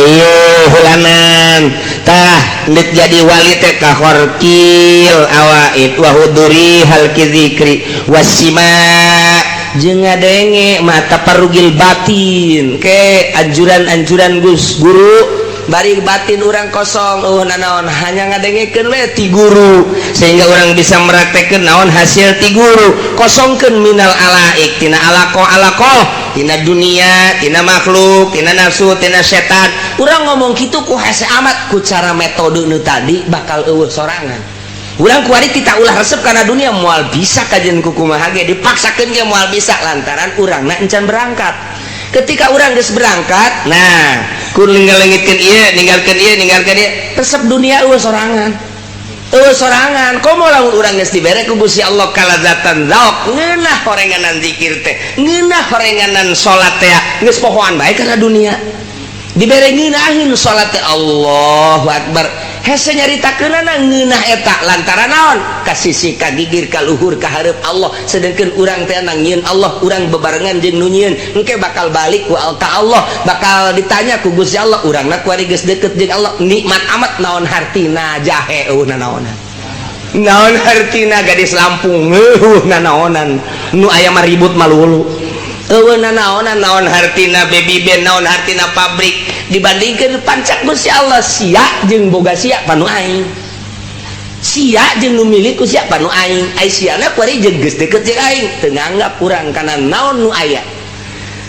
Hulanan tah ndek jadi wali teh kahorkil awaid wa huduri halqi zikri wasima jeung ngadenge mata parugil batin ke anjuran-anjuran Gus guru, bari batin urang kosong, nanaon, hanya ngadengekeun we ti guru sehingga orang bisa meraktekeun naon hasil ti guru. Kosongkeun minal alaik, tina alaqo alaqo, tina dunia, tina makhluk, tina nafsu, tina setan. Urang ngomong kitu ku hese amat, ku cara metode nu tadi bakal eueuh sorangan. Urang kuari kita ulah resep karena dunia, moal bisa kajian kukumaha ge, dipaksakeun ge moal bisa, lantaran urangna encan berangkat. Ketika urang geus berangkat, nah, ku ninggal-lengitkeun ieu, ninggalkeun ieu, ninggalkeun ieu, resep dunia eueuh sorangan, eueuh sorangan. Komo lamun urang geus dibere ku Gusti Allah kalazatan zauk, ngeunah horenganan zikir teh, ngeunah horenganan salat teh, geus pohoan bae kana dunia. Dibere ngeunaheun salat teh, Allahu akbar, hese nyaritakeunana ngeunah eta. Lantaran naon? Ka sisi, ka gigir, ka luhur, ka hareup Allah. Sedengkeun urang teh nyieun Allah, urang bebarengan jeung nu nyieun. Engke bakal balik ku ka Allah, bakal ditanya ku Gusti Allah. Urangna kuari geus deket jeung Allah, nikmat amat. Naon hartina jahe? Eueuh nanaonan. Naon hartina gadis Lampung? Eueuh nanaonan. Nu aya mah ribut malulu, eueuh nanaonan. Naon hartina baby band? Naon hartina pabrik dibandingkan pancak Gusti Allah? Sia jeung boga sia panu aing, sia jeung nu milik ku sia panu aing. Ai siana kuari jeung geus deket jeung aing, teu nganggap urang kana naon nu aya.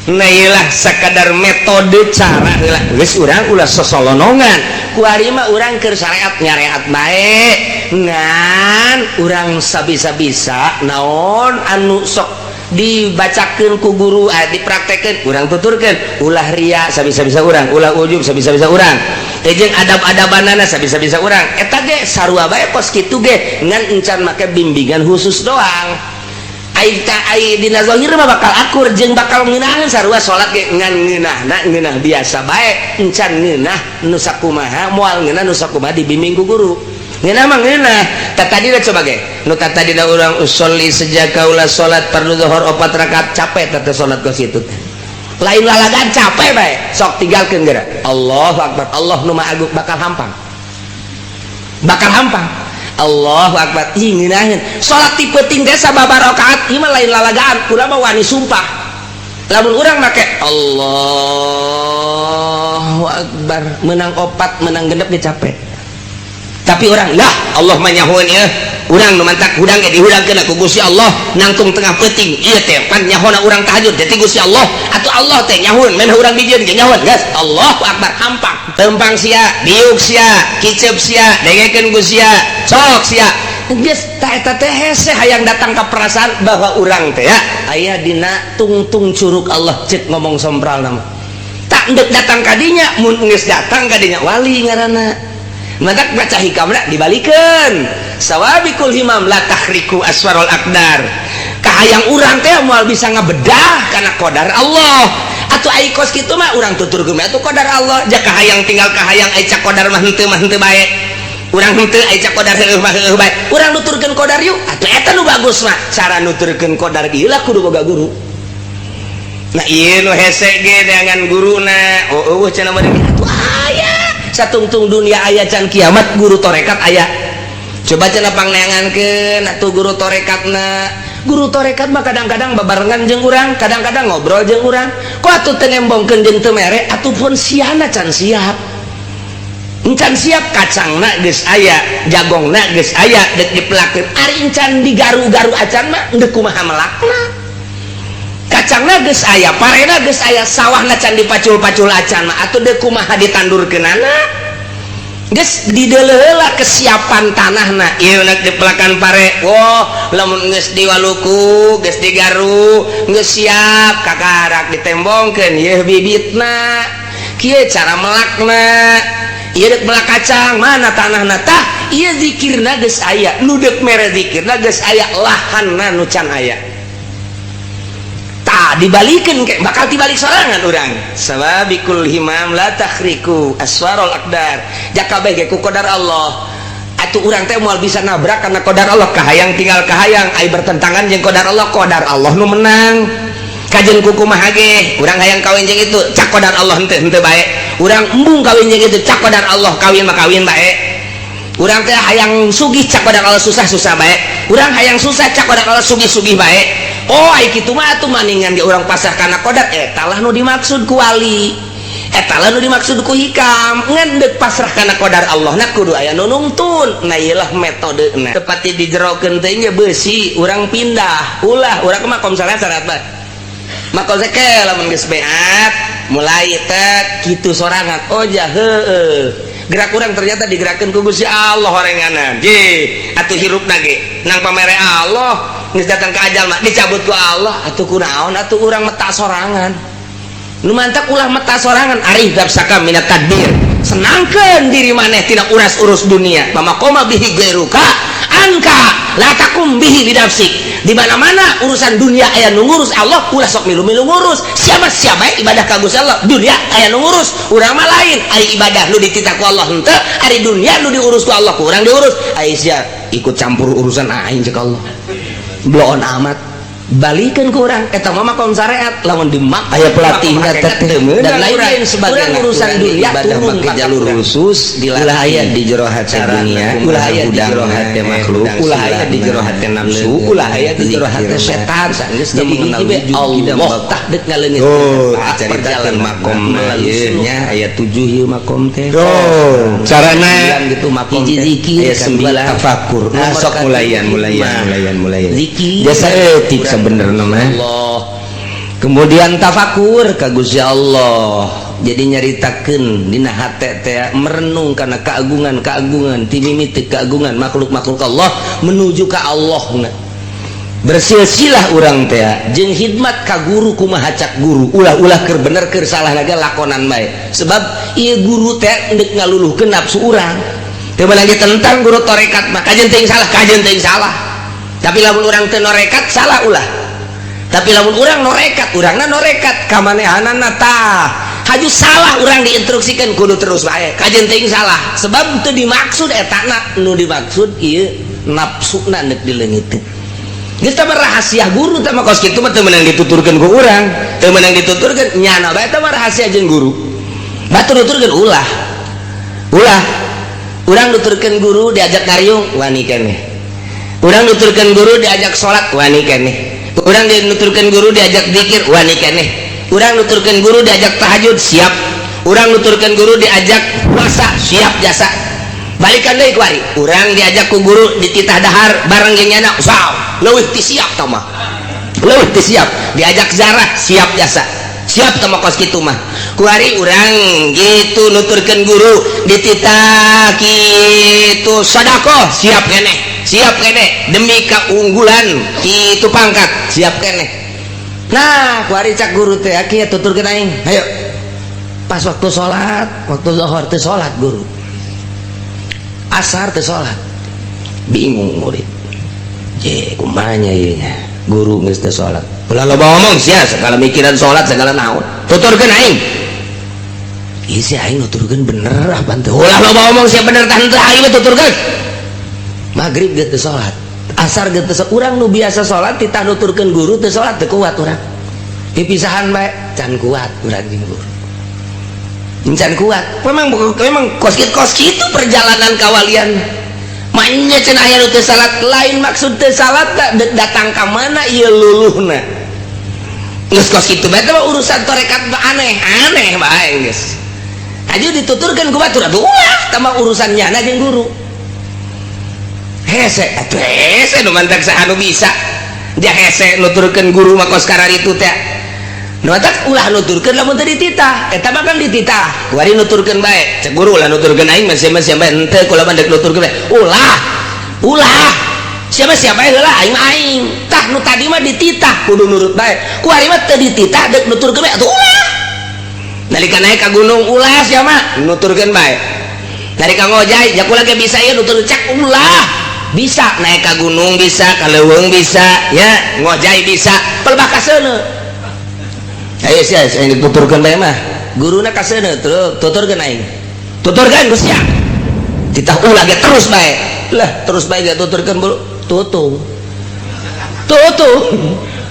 Nah, iyalah sakadar metode cara heula. Geus urang ulah sosolonongan. Kuari mah urang keur syariat nyareat bae, ngan urang sabisa-bisa naon anu sok dibacakeun ku guru, dipraktekeun, urang tuturkeun. Ulah ria sabisa-bisa urang, ulah ujub sabisa-bisa urang, jeung adab-adabanana sabisa-bisa urang. Eta ge sarua bae kos kitu ge, ngan encan make bimbingan khusus doang. Ai ta ai dina zahir mah bakal akur jeung bakal ngeunaheun sarua salat ge, ngan ngeunahna ngeunah biasa bae, encan ngeunah nu sakumaha, moal ngeunah nu sakumaha dibimbing ku guru. Ngeunah mah ngeunah. Tah, tadi coba ge nu tadi urang usolli sejak kaula salat fardu zuhur opat rakaat, capek teh salat kos kitu teh. Lain lalagan, capek bae. Sok tinggalkeun geura, Allahu akbar, Allah nu maha agung, bakal hampang, bakal hampang. Allahu akbar, ih ngeunaheun salat ti peuting teh sababaraha rakaat. Ieu mah lain lalagaan, urang mah wani sumpah lamun urang make Allahu akbar menang opat, menang genep ge capek. Tapi orang lah, Allah mah nyahoeun ieu. Urang nu mantak hudang ge dihudangkeun ku Gusti Allah nangtung tengah peuting ieu teh pan nyahona urang tahajud teh ti Gusti Allah atuh. Allah teh nyahun men urang dijieun ge nyahun geus. Allahu akbar, hampang tempang sia, diuk sia, kicep sia, dengekeun ku sia, sok sia geus. Tah, eta teh hese hayang datang ka perasaan bahwa urang teh ya aya dina tungtung curug Allah, cek ngomong sompral nama tak ndek datang kadinya. Mun geus datang kadinya, wali ngaranna. Mantak baca hikamna dibalikeun, sawabikul himam la takhriku aswarul aqdar. Kahayang urang teh moal bisa ngabedah karena qadar Allah atuh. Ai kos kitu mah urang tuturkeun atuh qadar Allah. Ja kahayang tinggal kahayang, ai cak qadar mah henteu mah henteu bae. Urang henteu, ai cak qadar heueuh mah heueuh bae. Urang nuturkeun qadar yuk atuh, eta nu bagus mah. Cara nuturkeun qadar ieu lah kudu boga guru. Nah, ieu nu hese ge neangan guruna. Oh, eueuh cenah mah atuh, aya satungtung dunia aya can kiamat guru torekat aya. Coba cenah pangneangankeun atuh guru torekatna. Guru torekat mah kadang-kadang babarengan jeung urang, kadang-kadang ngobrol jeung urang. Kok atuh teu nembongkeun jeung teu mere atuh pun siana can siap, encan siap. Kacangna geus aya, jagongna geus aya, dek dipelakeun, ari encan digaru-garu acan mah deuk kumaha melakna? Kacangna geus aya, parena geus aya, sawahna can dipacul-pacul acan mah atuh deuk kumaha ditandurkeunana? Geus dideuleu kesiapan tanahna ieu nek dipelakan pare. Wah, lamun geus diwaluku, geus digaru, geus siap, kakarak ditembongkeun ieu bibitna, kieu cara melakna. Ieu dek melak kacang, mana tanahna? Tah, ieu zikirna geus aya, nu deuk mere zikirna geus aya, lahanna nu can aya. Tah, dibalikeun ke bakal dibalik sorangan urang. Sababikul himam la takhriku aswarul aqdar. Jaka bae ge ku qadar Allah atuh. Urang teh moal bisa nabrak karena qadar Allah. Kahayang tinggal kahayang, ai bertentangan jeung qadar Allah, qadar Allah nu menang. Kajen ku kumaha ge urang hayang kawin jeung itu, cak qadar Allah henteu, henteu bae. Urang embung kawin jeung itu, cak qadar Allah kawin mah kawin bae. Urang teh hayang sugih, cak qadar Allah susah, susah bae. Urang hayang susah, cak qadar Allah sugih, sugih bae. Oh, ai kitu mah atuh maningan ge urang pasrah kana qadar. Eta lah nu dimaksud ku wali, eta lah nu dimaksud ku hikam. Ngan deuk pasrah kana qadar Allah na kudu aya nu nungtun. Nah, ieu lah metodena. Tepati dijerokeun teh ge beusi urang pindah ulah. Urang mah makom syarat bae, makom teh lamun geus beat mulai teh kitu sorangan. Oh ja, heueuh, gerak urang ternyata digerakkeun ku Gusti Allah horenganan. Je atuh hirupna ge nang pamere Allah, geus datang ke ajal mah dicabut ku Allah atuh. Kunaon atuh urang meta sorangan? Nu mantak ulah meta sorangan. Arih nafsaka minat tadbir, senangkeun diri maneh tina uras-urus dunia. Mama bihi gairuka anka la takum bihi linafsik. Di mana-mana urusan dunia aya nu ngurus Allah, ulah sok milu-milu ngurus. Siapa siapa ibadah ka Gusti Allah, dunia aya nu ngurus. Urang mah lain, ari ibadah nu dititah ku Allah henteu, ari dunia nu diurus ku Allah kurang diurus. Ai sia ikut campur urusan aing, cek Allah bloon amat. Balikan ke urang eta mah makom syariat lamun di mak aya pelatihna teh dan lain-lain sebagainya. Urusan dunia ibadah turun make jalur khusus. Ulah aya di jero hate dunia, ulah aya di jero hate makhluk, ulah aya di jero hate nafsu, ulah aya di jero hate setan. Jadi hiji Allah tah deuk ngaleungit. Oh, caritakeun makom nya aya 7 ieu makom teh. Oh, carana gitu makom hiji zikir, aya 9 tafakur. Nah, sok mulayan mulayan mulayan mulayan. Zikir jasa etik sebenarnya mah. Allah, kemudian tafakur ka Gusti Allah. Jadi nyaritakeun dina hate teh, merenung karena keagungan-keagungan ti mimiti keagungan makhluk-makhluk Allah menuju ka Allah. Na bersilsilah urang teh jeung khidmat ka guru. Kumaha cak guru, ulah-ulah keur bener keur salah naga lakonan bae, sebab ieu guru teh deuk ngaluluhkeun nafsu urang. Teu meunang ditentang guru torekat mah. Kajen teuing salah, kajen teuing salah, tapi lamun urang teu norekat salah ulah. Tapi lamun urang norekat, urangna norekat kamanehanana tah haju salah urang diinstruksikan kudu terus bae. Kajen teuing salah, sebab teu dimaksud etana. Nu dimaksud ieu nafsuna deuk dileungiteun. Geus tah rahasia guru tah mah kos kitu mah teu meunang dituturkeun ku urang, teu meunang dituturkeun nyana bae. Tah mah rahasia jeung guru. Batur nuturkeun ulah. Ulah. Urang nuturkeun guru diajak ngariung wani keneh. Urang nuturkeun guru diajak salat wani keneh. Urang nuturkeun guru diajak zikir wani keneh. Urang nuturkeun guru diajak tahajud siap. Urang nuturkeun guru diajak puasa siap jasa. Balikan deui kuari, urang diajak ku guru dititah dahar bareng jeung nyana, saw leuwih ti siap tah mah, leuwih ti siap. Diajak zarah siap jasa, siap tah mah kos kitu mah. Kuari urang gitu nuturkeun guru dititah kitu sedekah, siap keneh, siap keneh demi keunggulan kitu pangkat, siap keneh. Nah, kuari cak guru teh, kieu, tuturkeun aing, hayo. Pas waktu sholat, waktu zuhur teh sholat guru, asar teh sholat. Bingung murid je, kumaha nya ieu nya, guru geus teu sholat. Ulah loba ngomong sia, segala mikiran sholat segala naon, tuturkeun aing. Ieu si aing nuturkeun bener apa teu? Ulah loba ngomong sia, bener tah henteu, aing mah tuturkeun. Maghrib geus teu sholat, asar geus teu. Urang nu biasa sholat titah nuturkeun guru teu sholat, teu kuat urang. Dipisahan bae can kuat urang jeung guru, can kuat. Memang memang kos kos kitu perjalanan kawalian. Maknya cenah aya nu teu salat, lain maksud teu salat datang ka mana ieu luluhna. Geus kos kitu bae mah urusan tarekat mah aneh aneh bae geus. Aju dituturkeun ku batur atuh ulah, tambah urusan nyana jeung guru. Hese atuh, hese nu mantak saha nu bisa dia hese nuturkeun guru mah kos kararitu teh. Nu matak ulah nuturkeun lamun teu dititah. Eta mah kan dititah. Kuari nuturkeun bae. Cek guru, ulah nuturkeun aing mah, siapa siapa henteu, kula mah deuk nuturkeun bae. Ulah. Ulah. Siapa siapa heula, aing mah aing. Tah, nu tadi mah dititah kudu nurut bae. Kuari mah teu dititah deuk nuturkeun bae atuh ulah. Nalika naik ka gunung, ulah sia mah nuturkeun bae. Nalika ngojay, ja kula ge bisa ieu nutur, cak ulah. Bisa naik ka gunung bisa, ka leuweung bisa, ya, ngojay bisa, pelbah ka seuneu. Ayo sia, saya dituturkeun bae mah. Guruna ka seuneu, tuturkeun aing. Tuturkeun geus sia. Titah ulah ge terus bae. Lah, terus bae ge tuturkeun bulu. Tutung. Tutung.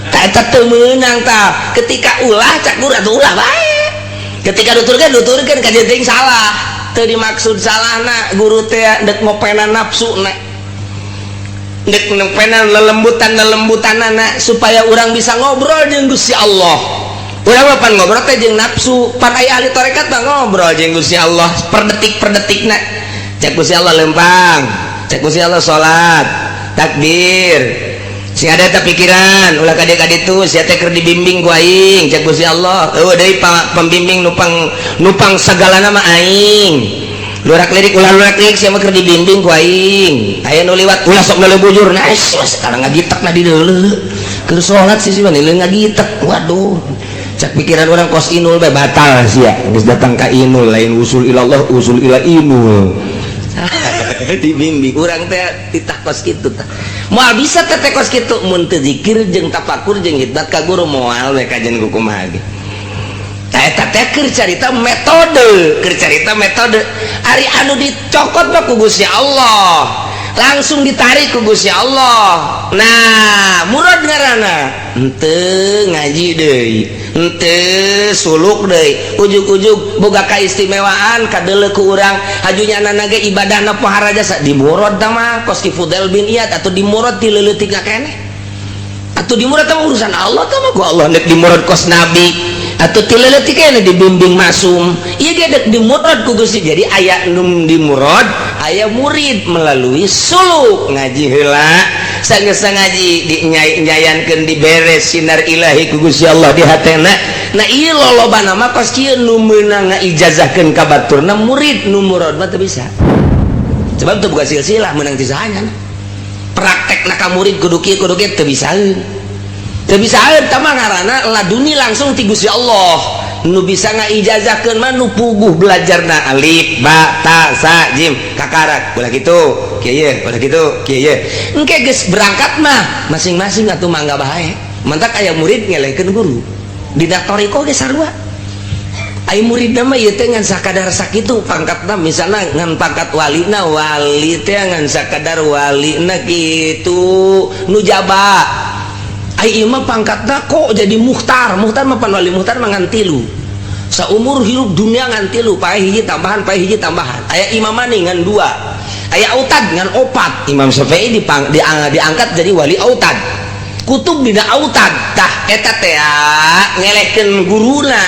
Tak eta teu meunang tah. Ketika ulah cak guru atuh ulah bae. Ketika nuturkeun, nuturkeun ka teuing salah. Teu dimaksud salahna guru teh deuk ngopenan nafsuna. Deuk ngopenan lelembutan-lelembutanana supaya urang bisa ngobrol jeung Gusti Allah. Urang mah pan ngobrol teh jeung nafsu, pan aya ahli tarekat mah ngobrol jeung Gusti Allah per detik per detikna. Cek Gusti Allah lempang, cek Gusti Allah salat, takbir. Sing ada eta pikiran, ulah ka dieu ka ditu, sia teh keur dibimbing ku aing, cek Gusti Allah. Eueuh deui pembimbing nupang nupang sagalana mah aing. Lurak lirik ulah lurak lirik, sia mah keur dibimbing ku aing. Aya nu liwat ulah sok noleh bujur. Nah, sekarang ngagitek na di deuleu. Keur salat sih mah ngagitek. Waduh. Cak pikiran orang kos inul bae batal sia. Geus datang ka inul, lain usul ilallah, usul ila inul. Dibimbing urang teh titah kos kitu tah. Moal bisa teh kos kitu mun teu zikir jeung tafakur jeung khidmat ka guru, moal we kajen ku kumaha ge. Tah, eta teh keur carita metode, keur carita metode. Ari anu dicokot mah ku Gusti Allah. Langsung ditarik ku Gusti Allah. Nah, murad ngaranna. Henteu ngaji deui, henteu suluk deui, ujug-ujug boga kaistimewaan kadeuleu ku urang, haju nyana ge ibadahna pohara jasa, dimurad tah mah kos ki Fudail bin Iyad atau dimurad ti leuletik keneh. Atau dimurad tah urusan Allah tah mah, ku Allah nek dimurad kos nabi atau ti leuletik keneh dibimbing masum. Ieu ge dek dimurad ku Gusti. Jadi aya nu dimurad, aya murid melalui suluk, ngaji heula. Sanggeus ngaji dinyayankeun, diberes sinar ilahi ku Gusti Allah di hatena. Nah, ieu lolobana mah kos kieu nu meunang ngaijazahkeun ka baturna murid. Nu murad mah teu bisa, sebab teu boga silsilah meunang ti sahanya. Praktekna ka murid kudu kieu kudu kieu, teu bisaeun, teu bisaeun. Tah mah ngaranna laduni langsung ti Gusti Allah. Nu bisa ngaijazahkeun mah nu puguh belajarna alif ba ta sa jim kakarak, ulah kitu kieu ye, ulah kitu kieu ye. Engke geus berangkat mah masing-masing atuh mangga bae. Mantak aya murid ngelehkeun guru dina thoriqoh ge sarua. Ai murid mah ieu teh ngan sakadar sakitu pangkatna, misalna ngan pangkat walina, wali teh ngan sakadar walina kitu nujaba. Ai ieu mah pangkatna kok jadi muhtar. Muhtar mah pan wali, muhtar mah ngan tilu saumur hirup dunia, ngan tilu, pae hiji tambahan, pae hiji tambahan. Aya imam maning ngan dua, aya autad ngan opat. Imam Syafi'i diangkat jadi wali autad, kutub dina autad. Tah, eta teh ngelehkeun guruna.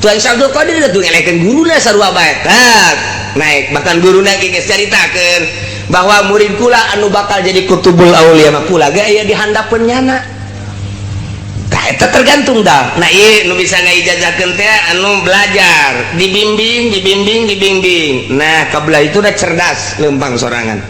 Tuan Syekh Abdul Qadir tuh ngelehkeun guruna sarua bae. Tah. Naik, bahkan guruna ge geus caritakeun bahwa murid kula anu bakal jadi kutubul aulia mah kula ge aya di handapeun nyana. Tah, eta tergantung dah. Nah, ieu nu bisa ngaijazahkeun teh anu belajar, dibimbing, dibimbing, dibimbing. Nah, kabelah itu udah cerdas lempang sorangan.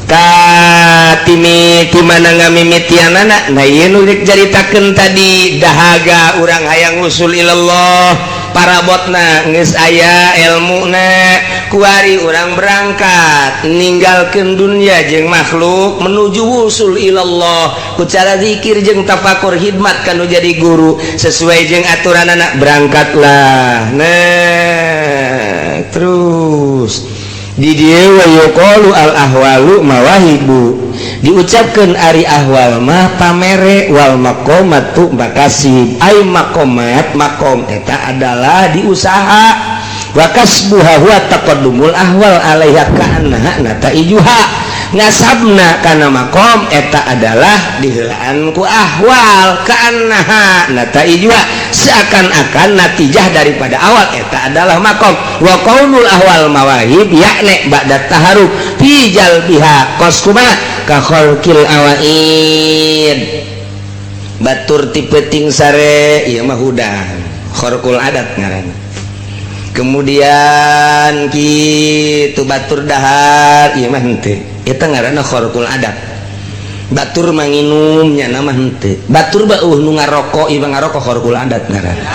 Ka timi ti mana ngamimitianana? Nah, ieu nu rek caritakeun tadi, dahaga urang hayang usul ilallah, parabotna geus aya ilmuna, kuari urang berangkat ninggalkeun dunia jeung makhluk menuju wusul ilallah ku cara zikir jeung tafakur, hidmat kanu jadi guru sesuai jeung aturan anak, berangkatlah. Nah, terus di dieu wa yuqalu al ahwalu mawahibu, diucapkeun ari ahwal mah pamere, wal maqamatu makasib, ai maqamat maqam eta adalah diusaha, wa kasbuha huwa taqaddumul ahwal alaiha ka'annaha nataijuha, ngasabna kana maqam eta adalah diheulaan ku ahwal, ka'annaha nataijuha, seakan-akan natijah daripada awal eta adalah maqam. Wa qaulul ahwal mawahib yakni ba'da taharuk fi jalbiha, kos kumaha? Ka khalqil awaid, batur ti peuting sare ieu mah hudang, kharqul adat ngaranna. Kemudian kitu batur dahar ieu mah henteu, eta ngaranna kharqul adat. Batur manginum nya mah henteu, batur bauh nu ngarokok ieu mah ngarokok, kharqul adat ngaranna.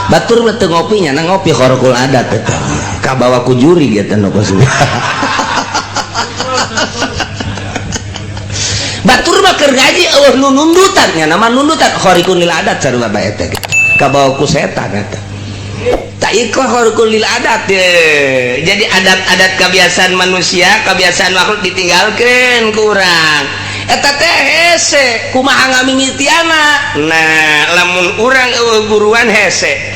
Batur mah teu ngopi, nya ngopi, kharqul adat eta, kabawa ku juri eta nu kos. Batur mah keur ngaji eueuh nu nundutan, nya nama nundutan, khariqun lil adat sarua bae eta, kabawa ku setan eta. Tak ikhlas khariqun lil adat ye. Jadi adat-adat kebiasaan manusia, kebiasaan makhluk ditinggalkan kurang eta teh hese. Kumaha ngamimitiana? Nah, lamun urang eueuh guruan hese.